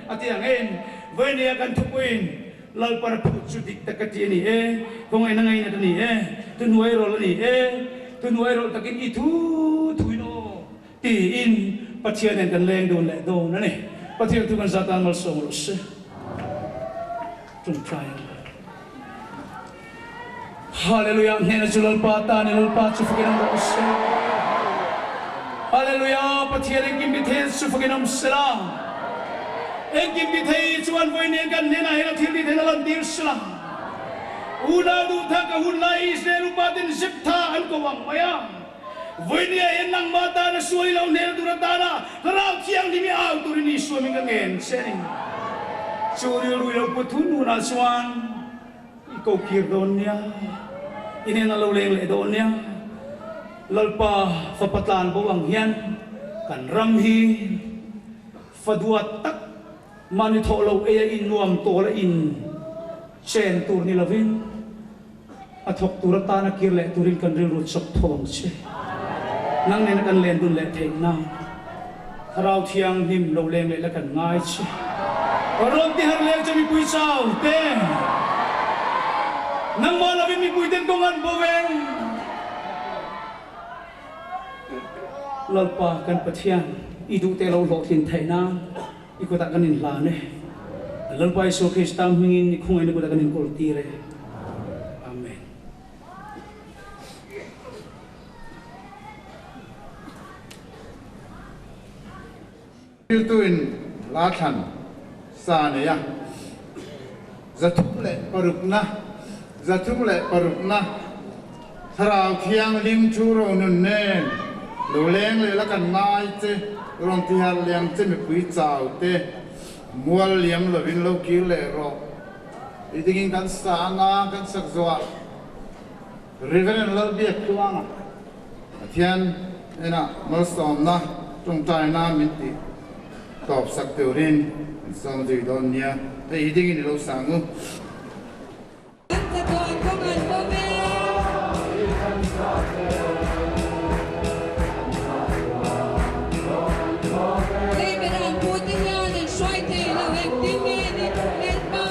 S1: a ti ang em? Vawinia kan thupuiin Lalpa phut chu dik tak ka ti a ni e, kawngaiin a ngainat a ni e, thuhnuai rawlh a ni e, thuhnuai rawlh takin i thu thuin aw tiin Pathian nen kan leng dun leh dawn a ni. Pathian thu kan zat tan malsawm rawh se. Ṭawngṭai ang. Hallelujah hnehna chu Lalpa ta ni Lalpa chu fakin awm rawh se. Hallelujah Pathian engkim ti thei chu fakin awm sela. Engkim ti thei chuan vawi nen kan hnenah hian a thil ti theihna lantir sela. Unau duh tha ka hun lai Israel upa ten Jeptha an ko ang mai a. Vawinia hian nangmah tana suai lo hnel tur atana Thlarau Thianghlim i au turin Isua min ka ngen che a ni. Chu rilru i lo put hun hunah chuan I ko kir dawn nia, i nen a lo leng leh dawn nia. Lalpa fapa tlan bo ang hian kan ram hi fa duat tak mahni thawh loh ei a innuam tawl a in chen tur ni lovin a thawk tur atana kir leh turin kan rilru chawp tho ang che. Nang nena kan len dun leh theih nan Thlarau Thianghlim lo leng leh la kan ngai che. Rawn ti har leng che mipui chau te. Nangmah lovin mipui ten kawng an bo ve. Lalpa kan Pathian. I duhte lo hlawhtlin theih nan i kutah kan inhlan e. Lalpa Isua Krista hmingin i khungaihna kutah kan inkawl tir e. Amen.
S2: Thiltuin hla thlan sa nei a, 306na, 306na, Thlarau Thianghlim thu ro nun nen lo leng leh la kan ngai che, rawn ti harh liang che mipui chau te, mual liam lovin lo kir leh rawh. I dingin kan sa anga kan sak zawhah Reverend Lalbiak Tluanga Pathian hnenah malsawmna tawngtaina min tih tawp sak turin min sawm zui dawn nia. Hei hi dingin i lo sang u.
S3: Kan chatuan kawng an pawm e. Lei berang pu te hian an hruai thei lo engtin nge ni Lalpa.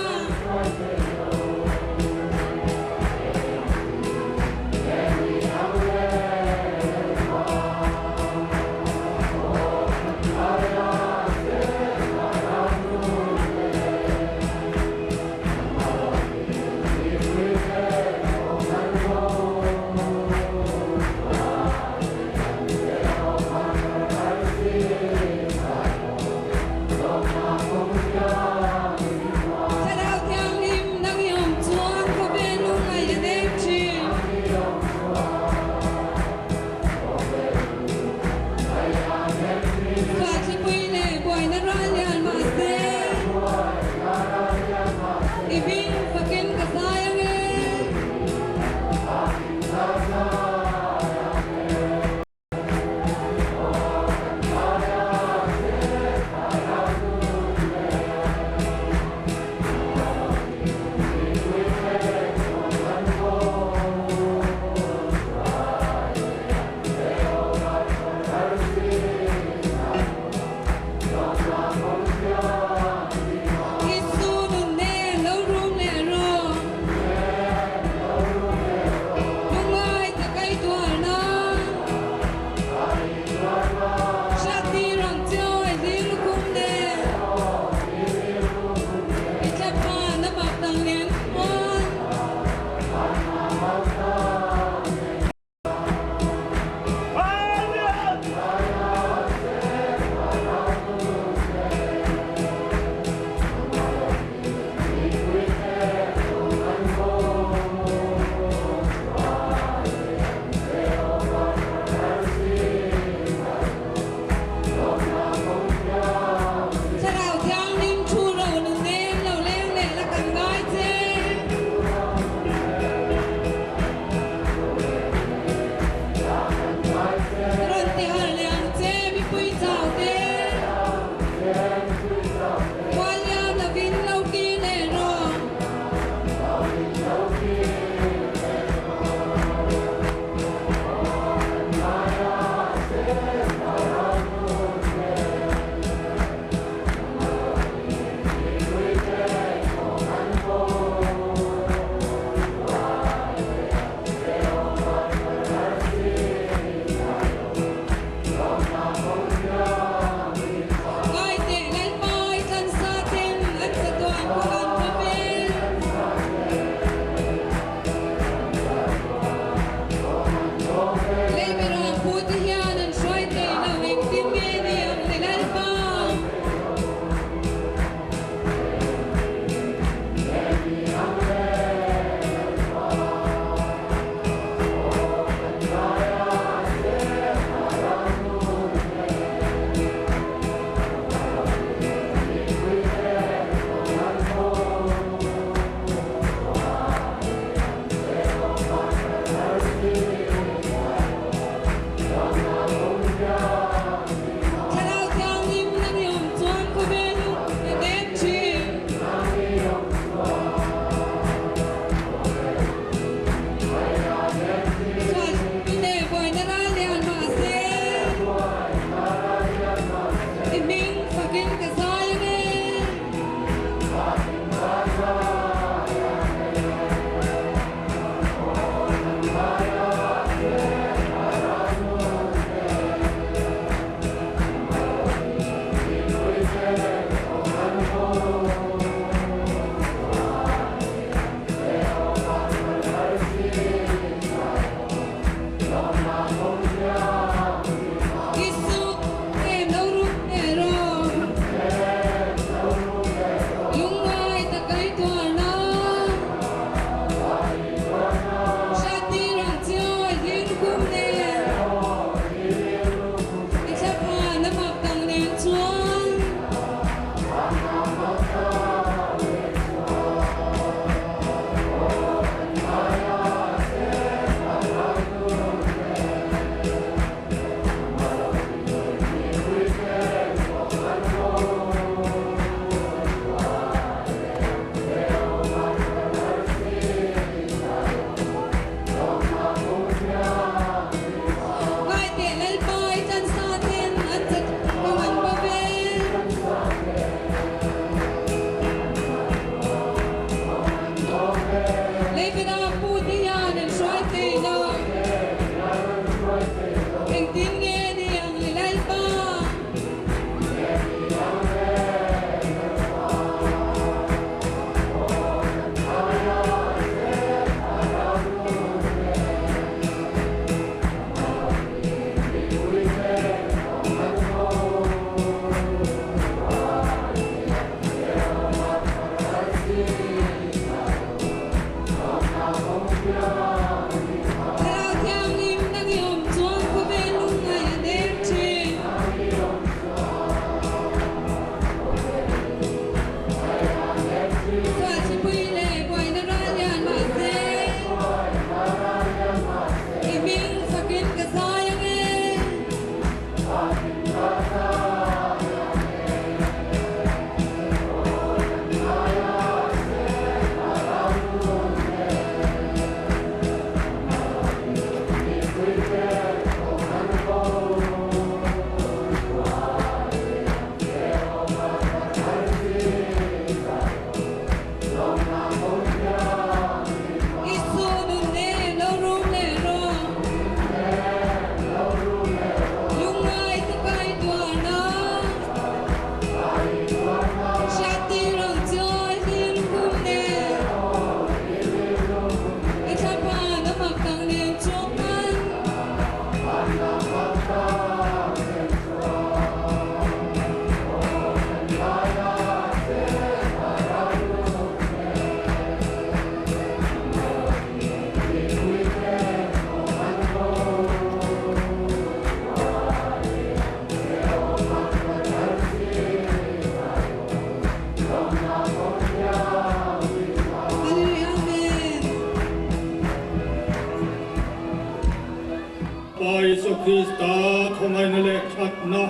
S4: Krista khawngaihna leh thatna,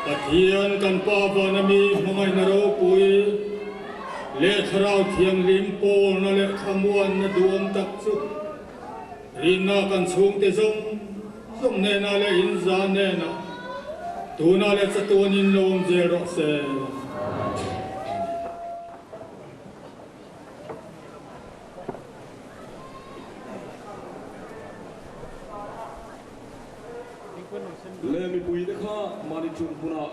S4: Pathian kan Pa vana mi hmangaihna ropui leh Thlarau Thianghlim pawlna leh thlamuanna duhawm tak chu rinna kan chhungte zawng zawng hnenah leh inza hnenah tunah leh chatuanin lo awm zel rawh se.
S5: Le mipui te kha mahni chung hmunah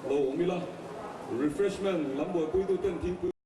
S5: lo awm ila, refreshment lam buaipuitu ten thingpui.